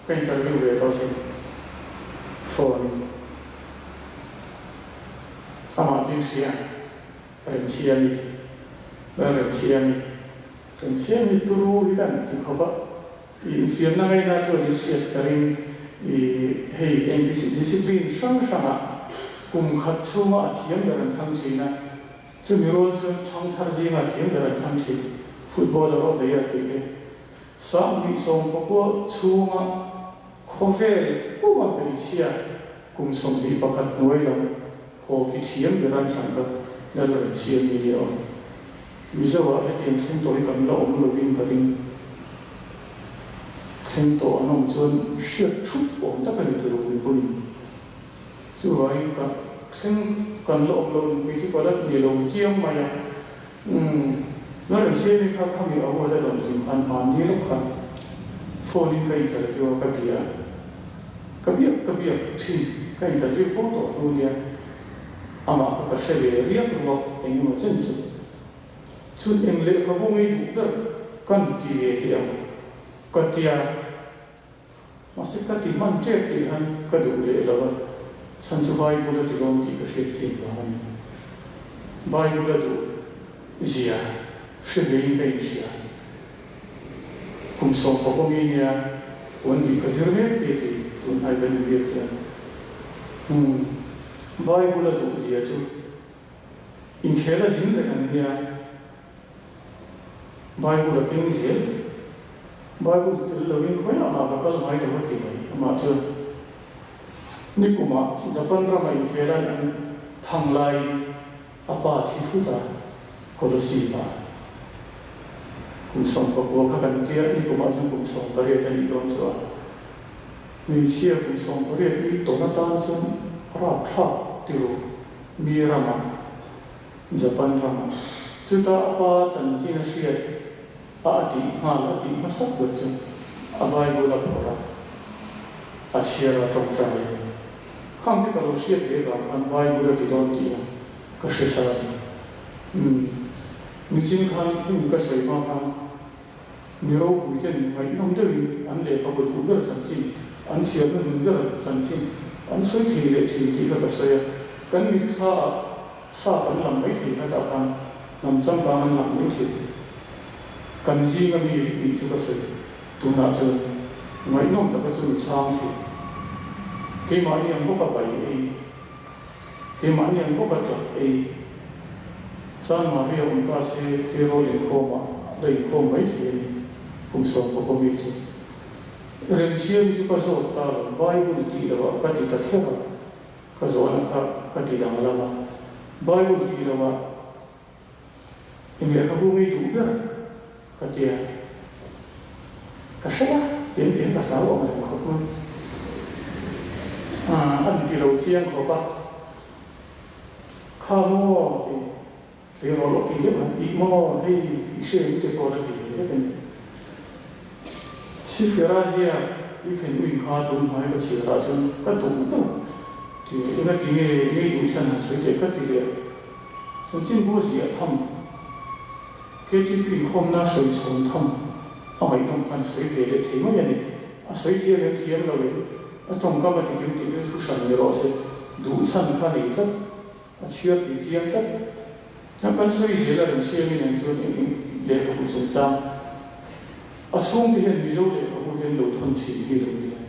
ka interview ve tawh sin phone in amah chu in hria Remsiami Lal Remsiami Remsiami turu hi kan ti khawp a i infiamna ngaina chuan in hriat ka ring i hei eng discipline hrang hrangah kum khat chhunga a thiam ber an thlang thin a chumi rual chuan thangthar zinga a thiam ber an thlang thin footballer of the year tih te 2019 chhunga khawvel puma hmeichhia kum 21 hnuai lam hockey thiam ber an thlan kha Lalremsiami ni a awm. Mizoah hetiang thleng tawh hi kan la awm lovin ka ring. Thleng tawh an awm chuan hriat thup awm tak a ni tur mipuiin. Chuvangin ka thleng kan la awm lo kei chu ka la ni lo chiang mai a. Umm, Lalremsiami kha khami a huat a dawn hlim khan hmanni lawk khan phone in ka interview a ka bia a, ka biak ka biak thin, ka interview fo tawh hnu nia amah kha ka hre ve riak ruak eng emaw chen chu. Chhun eng lehkhabu ngei duh ber kan ti ve teh ang ka tia. Mahse ka ti hman tep tih khan ka duh leh lo a, chhan chu Bible a ti dawn tih ka hriat chin vang a ni. Bible a duh zia hre vein ka inhria. Kum 11 mi nia puan tih ka zir mek tih ti tun hnai kan inbiak chuan umm Bible a duh zia chu inkhel a zin reng an nia. Bible a keng zel. Bible tel loin khawiah mah ka kal ngai lo a ti mai. Amah chuan nikumah Japan rama inkhel an thang laiin a pa thi thut a, Colosseum ah. Kum 19 kha kan tia, nikumah chuan kum 18 a nih dawn chu a. Hmeichhia kum 18 mi tawn atan chuan rapthlak ti ru mi ramah. Japan ramah chuta a pa chanchin a hriat a a tih nghal a tih hmasak ber chu a Bible a phawrh a, a chhiar a tawngtai a ni. Khang te ka lo hriat ve vang khan Bible a ti dawn tih a ka hre sa a ni. Umm, nichin khan hemi ka sawi hma khan Mi ropui ten ngaihnawm deuhin an lehkhabu duh ber chanchin, an chhiarna nun ber chanchin an sawi thei leh thin tih kha ka sawi a. Kan mitthla ah sap an lang mai thei kha tah khan hnam changkang an lang mai thei. Kan zinga mi nih chu ka sawi tunah chuan ngaihnawm taka chu mi chhang thei. Keimahni ang bawka bai ei. Keimahni ang bawka tlak ei. San Maria awm ta se tleirawl inkhawmah la inkhawm mai thei a ni, kum sawm pawh mi chu. Remsiami chu ka zawt ta lo, Bible tih lohah ka ti ta kher a, ka zawhna kha ka ti danglam a, Bible tih lohah Eng lehkhabu ngei duh ber ka tia ka hre a, tiang tiang ka hlau ang reng khawp mai. An ti lo chiang khawp a, kha maw ti tleirawl awk in deuh han tih maw hei i hre em te pawh la ti ve vek a ni. Sifiraziah i khen uin kha tun hmai ka chhiar ah chuan ka duh ber ti enga ti nge ngei duh chhan han sawi teh ka ti leh. Chanchinbu ziah tham, KTP inkhawmna sawi chhawn tham a ngaihnawm khan sawi ve leh thei mai a ni. A sawi thiam em thiam lo em, a tawngkam a tikim tih chu thu hran ni rawh se, duh chhan kha nei tlat, a chhiar tih chiang tlat. Hian kan sawi zel a remsiami nen chuan eng eng lehkhabu chungchang a chhungte hian Mizo lehkhabu hi an lo thawn thin hi lo nia.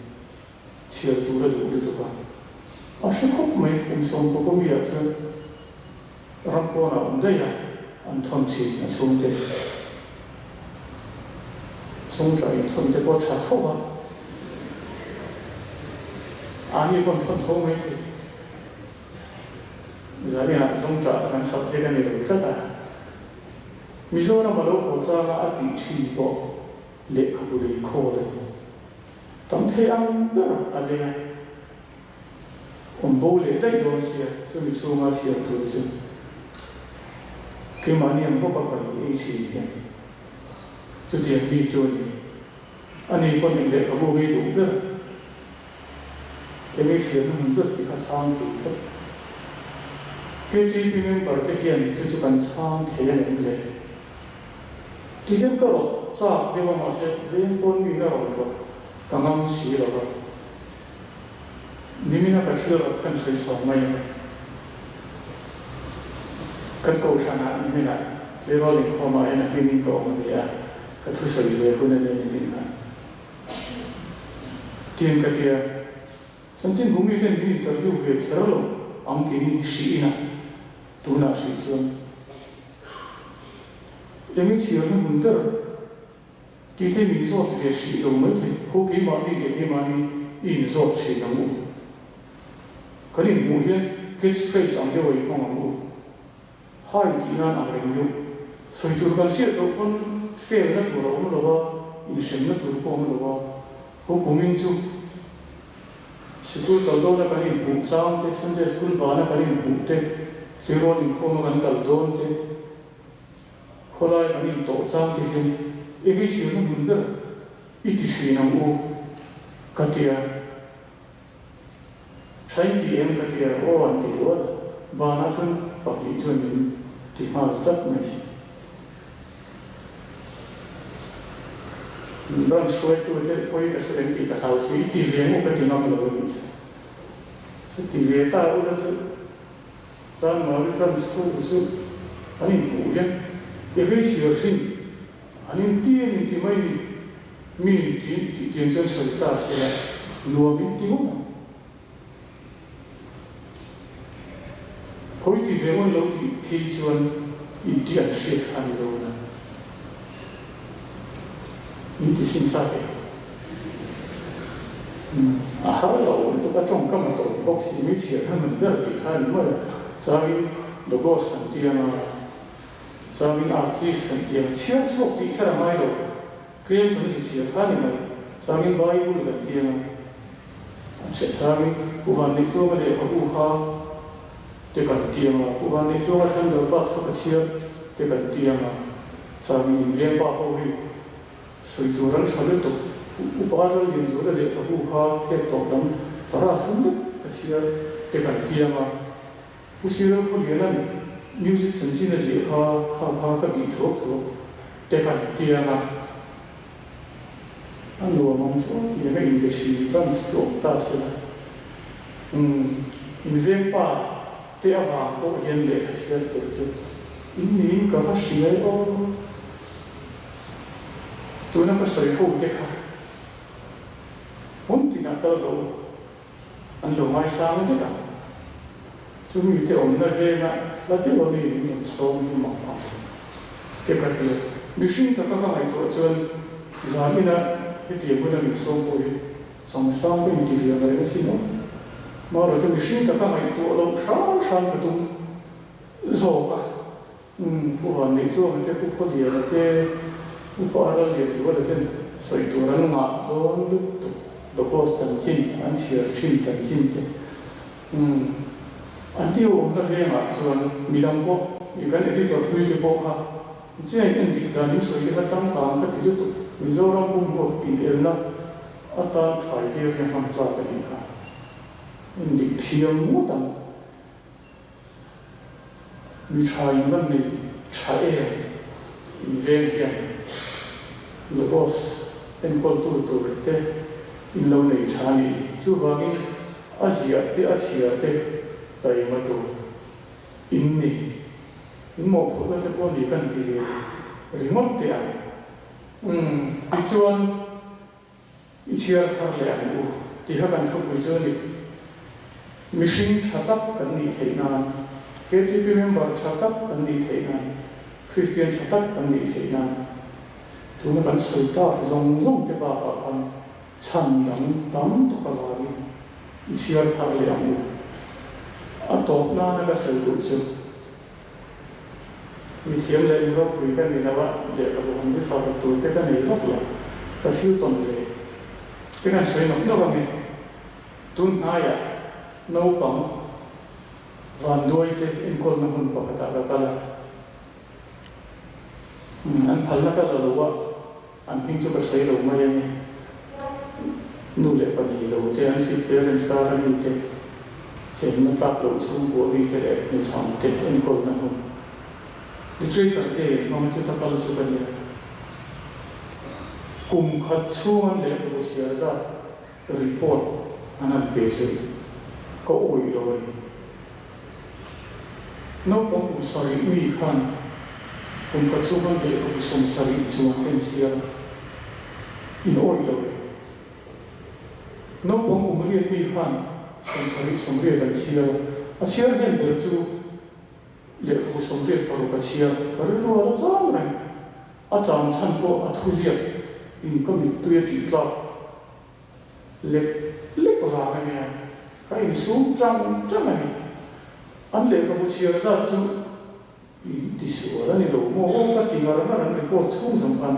Chhiar tur a duh lutuk a. A hre khawp mai, kum 11 mi ah chuan ram pawnah awm daih a, an thawn thin a chhungte. Chungtah inthawn te pawh a tha tho va, ani pawh an thawn tho mai thei. Zaninah zawngṭah kan subject a ni lo tlat a, Mizoram a lo haw changa a tih ṭhin pawh lehkhabu lei khawl a ni. Tam thei ang ber a leng a, awm bo leh daih dawn sia, chumi chhunga chhiar tur chu keimahni ang bawk a pai ei ṭhin hian chutiang mi chu a ni. Ani pawn eng lehkhabu hi duh ber. Enge chhiarna hmun ber tih kha chhang thei tlat. KTP member te hian chu chu kan chhang thei a nem le. Ti hian ka rawt chak deuh a mahse veng pawn mi na rawn rawt ka ngam si lo va. Nimina ka thil rawt kan sawi chhuak mai ang e. Kan kohhranah nimina tleirawl inkhawmah hian a hmingin ka awm ve a, ka thusawi ve hun a nia nimin khan. Tiang ka tia, chanchin bu miten min interview ve kher lo ang keini hi hrih ina tunah hrih chuan enge chhiarna hmun ber tih te min zawt ve hrih lo mai thei, ho keimahni leh keimahni i inzawt thin ang u. Kan inhmuh hian catch phrase ang deuh a inhmang ang u. Hai tih nan ang reng deuh. Sawi tur kan hriat loh pawn felna tur a awm lo a, inhremna tur pawh a awm lo a. Ho kumin chu sikul kal dawna kan inhmuh chang te, Sunday school bana kan inhmuh te, tleirawl inkhawma kan kal dawn te, khawlai kan intawh chang te hian eng hi chhirna hmun ber i ti thin ang u ka tia. Hrain ti em ka ti a, aw an ti rual a, banah chuan pahnih chuan min ti nghal chat mai si. Branch hruaitu te pawi ka sawi ang tih ka hlau si, i ti ve ang u ka ti ngam lo a nih chu. Chu ti ve ta ula chu Chanmari branch ho chu an inhmuh hian i hlui chhiar hrin an inti a ni ti mai ni. Mi inti tih tiang chuan sawi ta se la, nuam in ti ngawt ang. Hawi ti ve ngawn lo tih phei chuan inti an hriat kha a ni dawn a. In ti sin chak e. A har lo lutuk a tawngkam a tawp bawk si, mi chhiar kha hman ber tih kha a ni mai a. Changin Logos an ti ang a. Changin Archives kan ti ang, chhiar chhuak tih kher a ngai lo, tlem kan zu chhiar kha a ni mai. Changin Bible kan ti ang a, a chheh changin Pu Vanneihtuanga lehkhabu kha te kan ti ang a, Pu Vanneihtuanga Thunderbird kha ka chhiar te kan ti ang a, changin inveng pa ho hi sawi tur an tha lutuk, Upa Lallianzuala lehkhabu kha phek tawh lam para thum lek ka chhiar te kan ti ang a. Pu Cyril Khawliana'n music chanchin a ziah kha kha kha ka bih thuak thuak te kan tiang a, a nuam ang chu tiang a inbe thin chance chu awm ta se la. Umm, inveng pa te avang pawh hian lehkha chhiar tur chu in niin ka va hriai aw. Tuna ka sawi ho te kha hmun tinah kal rawh u. An lo ngaisang vek a, chumi te awmna venga hla deuh a mi min rawn sawm hi mak ang te ka ti a. Mihring taka ka ngaihtuah chuan zan ina hetiang huna min sawm pawh hi changsang ka inti ve ang reng asin aw. Marawh chu mihring taka ngaihtuah loh hram hram ka tum zawk a. Umm, Pu Vanneihluanga te, Pu Khawliana te, Upa Aral Lianzuala ten sawi tur an ngah dawn lutuk Logos chanchin an chhiar thin chanchin te. Umm, an ti awmna vengah chuan midang pawh i kan editor hlui te pawh kha chiang en dik dan in sawi te kha changkang ka ti lutuk Mizoram pumruak inelna atan criteria hman tlak a nih kha en dik thiam ngawt ang. Mi tha in van nei tha em? In veng hian Logos enkawltu tur te in lo nei tha a nih hi. Chuvangin a ziah te a chhiar te taima tur in ni. In mawhphurhna te pawh ni kan ti ve ringawt teh ang. Umm, tichuan i chhiar thar leh ang u tih kha kan thupui chu a ni. Mihring tha tak kan nih theih nan, KTP member tha tak kan nih theih nan, Kristian tha tak kan nih theih nan tuna kan sawi tak zawng zawng te bakah khan chhan dang tam tak avangin i chhiar thar leh ang u. A tawp nana ka sawi duh chu mithiam leh mi ropui ka ni lo a, lehkhabu han ri far tur te ka nei vak lo, ka thil tawn ve te kan sawi nawk nawk ang e. Tun hnaiah naupang vanduai te enkawlna hmun pakhatah ka kal a, an phalna ka la lo a, an hming chu ka sawi lo mai a ni. Nu leh pa nei lo te, an fit parents kar a mi te, chenna tlak loh chhungkua mi te leh hnuchham te enkawlna hmun. Literature Day an hmang a chuta kal chu ka nia. Kum khat chhung an lehkhabu chhiar zat Report an han pe chu ka awih lo a ni. Naupang kum sarih mi khan kum khat chu kan lehkhabu 70 chuan ka inchhiar a, in awih lo e. Naupang kum riat mi khan 70 80 an chhiar a, a chhiar hnem ber chu lehkhabu 86 a chhiar, ka rilru a la chang reng. A chang chhan pawh a thuziak in ka mittui a tih tlak lek lek vang a nia, ka insum tang tang a ni. An lehkhabu chhiar zat chu in tisual a ni lo maw aw ka ti ngar ngar an report chhung zawng khan.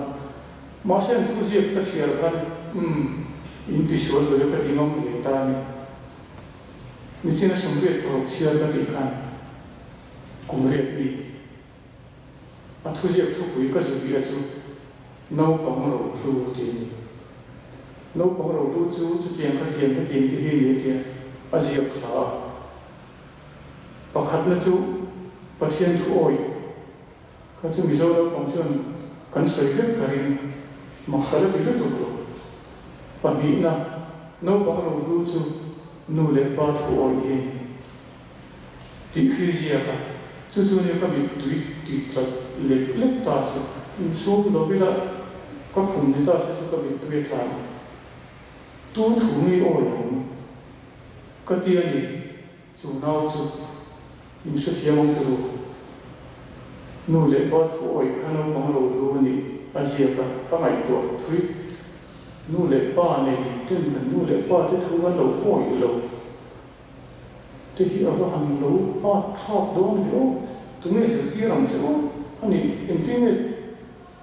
Mahse an thuziak ka chhiar khan umm in tisual lo e ka ti ngam ve ta a ni. Nichina 86 chhiar ka tih khan kum riat mi. A thuziak thupui ka zu bia chu Naupang Rohlu tih a ni. Naupang Rohlu chu chutiang khatiang hetiang te hi a ni a tia a ziak thla a. Pakhatna chu Pathian thu awih kha chu Mizo naupang chuan kan sawi vek ka ring, mak ka la ti lutuk lo. Pahnihna, Naupang Rohlu chu nu leh pa thu awih hi a ni. Tih khi ziak a, chu chu nia ka mittui ti tlat lek lek ta chu. Insum lo ila ka khum ni ta se chu ka mittui a tlan. Tu thu nge awi ang? Ka ti a ni, chu nau chu in hrethiam ang turu. Nu leh pa thu awih kha naupang rohlu a nih a ziak a, ka ngaihtuah thui. Nu leh pa nei ten kan nu leh pa te thu an lo awih lo. Te hi a va han lo at thlak dawn ve aw, tunge zirtir ang che aw a ni, engtin nge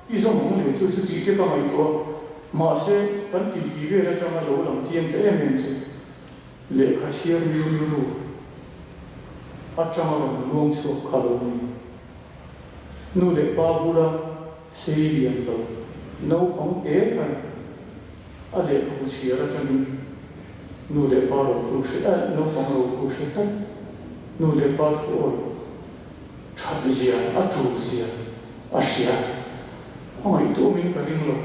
i zawm ang le chu chu tih te ka ngaihtuah a, mahse kan titi vel atanga lo lang chiang ta em em chu lehkha chhiar mi rilru atanga rawn luang chhuak kha lo ni. Nu leh pa bula sei lian lo naupang te khan A lehkhabu chhiar atangin nu leh pa rohlu hre eh naupang rohlu hre tlat. Nu leh pa thu awi that zia, a tul zia a hria. A ngaihtuahmin ka ring lo.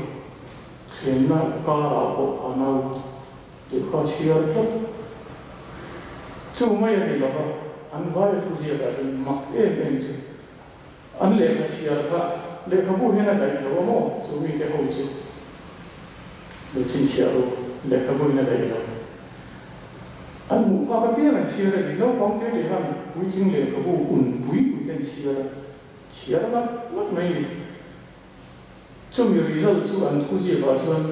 Thlenna karah pawh kha nau lehkha chhiar tlat. Chu mai a ni lova, an vaia thu ziakah chuan mak em em chu An lehkha chhiar kha lehkhabu hian a daih lo a maw? Chu mite ho chu lo chhinchhiah ru, lehkhabu in a daih lo. An hmuh phak apiang an chhiar a ni. Naupang te te khan puitling lehkhabu un pui pui te an chhiar a, chhiar ngat ngat mai a ni. Chumi result chu an thu ziakah chuan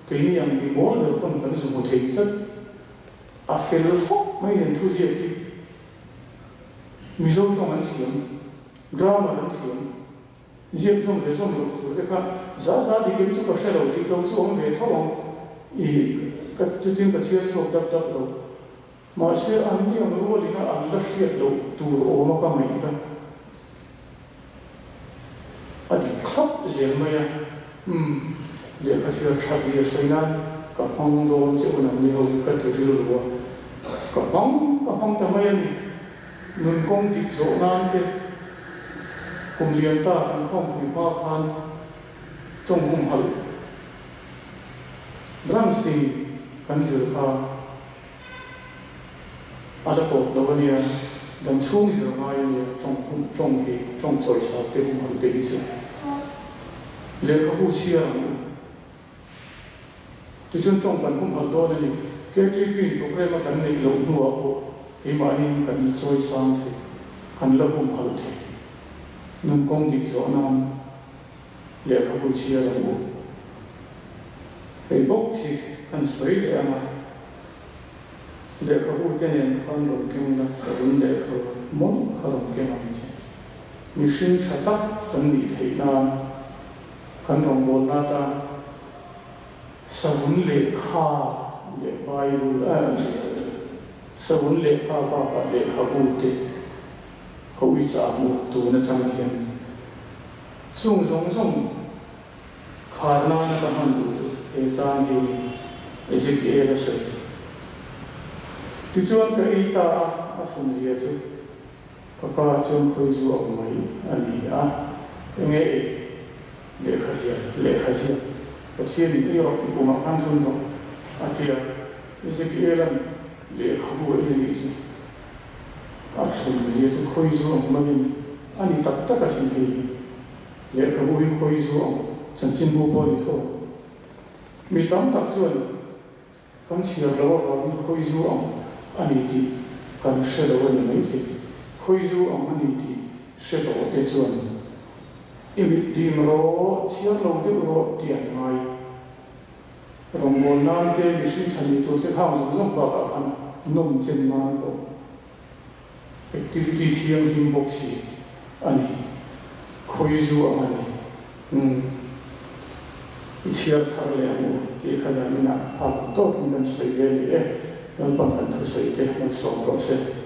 keini ang mi mawl ber pawn kan zu hmu thei tlat. A fel fawk mai an thu ziak hi. Mizo tawng an thiam, grammar an thiam, ziak zawm leh zawm loh tur te kha za za dik em chu ka hre lo, dik lo chu awm ve tho ang i ka chutin ka chhiar chhuak dap dap lo. Mahse an ni ang rualin a an la hriat loh tur awm a ka ngaih kha a dik thlap zel mai a, umm lehkha chhiar that zia sawi nan ka hmang dawn che u nang ni ho hi ka ti rilru a, ka hmang ka hmang ta mai a ni. Nun kawng dik zawh nan te kum lian ta kan khawmpui hma khan tawng humhalh Ramsing kan zir kha a la tawp lo a nia. Dam chhung zir ngai a nia, tawng tawng hi, tawng chawisa te humhalh te hi chu lehkhabu chhiar ang u. Tichuan tawng kan humhalh dawn a ni. KTP in programme a kan neih loh hnuah pawh keimahniin kan la chawi sang thei, kan la humhalh thei. Nun kawng dik zawh nan lehkhabu chhiar ang u. Hei bawk hi kan sawi leh ang a. Lehkhabu te nen khan rawn keng la, savun lehkha mawlh kha rawn keng ang che. Mihring tha tak kan nih theih nan kan rawngbawlna atan savun lehkha leh Bible eh savun lehkha bakah lehkhabu te ho i chah ang u tun atang hian chung zawng zawng Khar nana ka hman duh chu he chang hi Ezekiel a sawi. Tichuan ka ei ta a, a thlumzia chu ka ka chuan khawi zu ang mai a ni a, enge ei? Lehkha ziak, lehkha ziak, Pathianin ei rawh, i pumah khan thun rawh, a ti a. Ezekiel-a'n lehkhabu a ei a nih chu a thlumzia chu khawi zu ang mai a ni, a ni tak tak asin hei hi. Lehkhabu hi khawi zu ang chanchinbu pawh a ni tho. Mi tam tak chuan kan chhiar lo avangin khawi zu ang a ni tih kan hre lo a ni maithei. Khawi zu ang a ni tih hre tawh te chuan i mit dim rawh, chhiar lo deuh rawh tih an ngai. Rawngbâwl nan te, mihring tha ni tur te khang zawng zawng bakah khan nawm chen nan pawh Activity thianghlim bawk si a ni. Khawi zu ang a ni. Umm. I chhiar thar leh ang u tih kha zan inah ka phak ang tawkin kan sawi ve ni e. Lalpan kan thusawi te malsawm rawh se.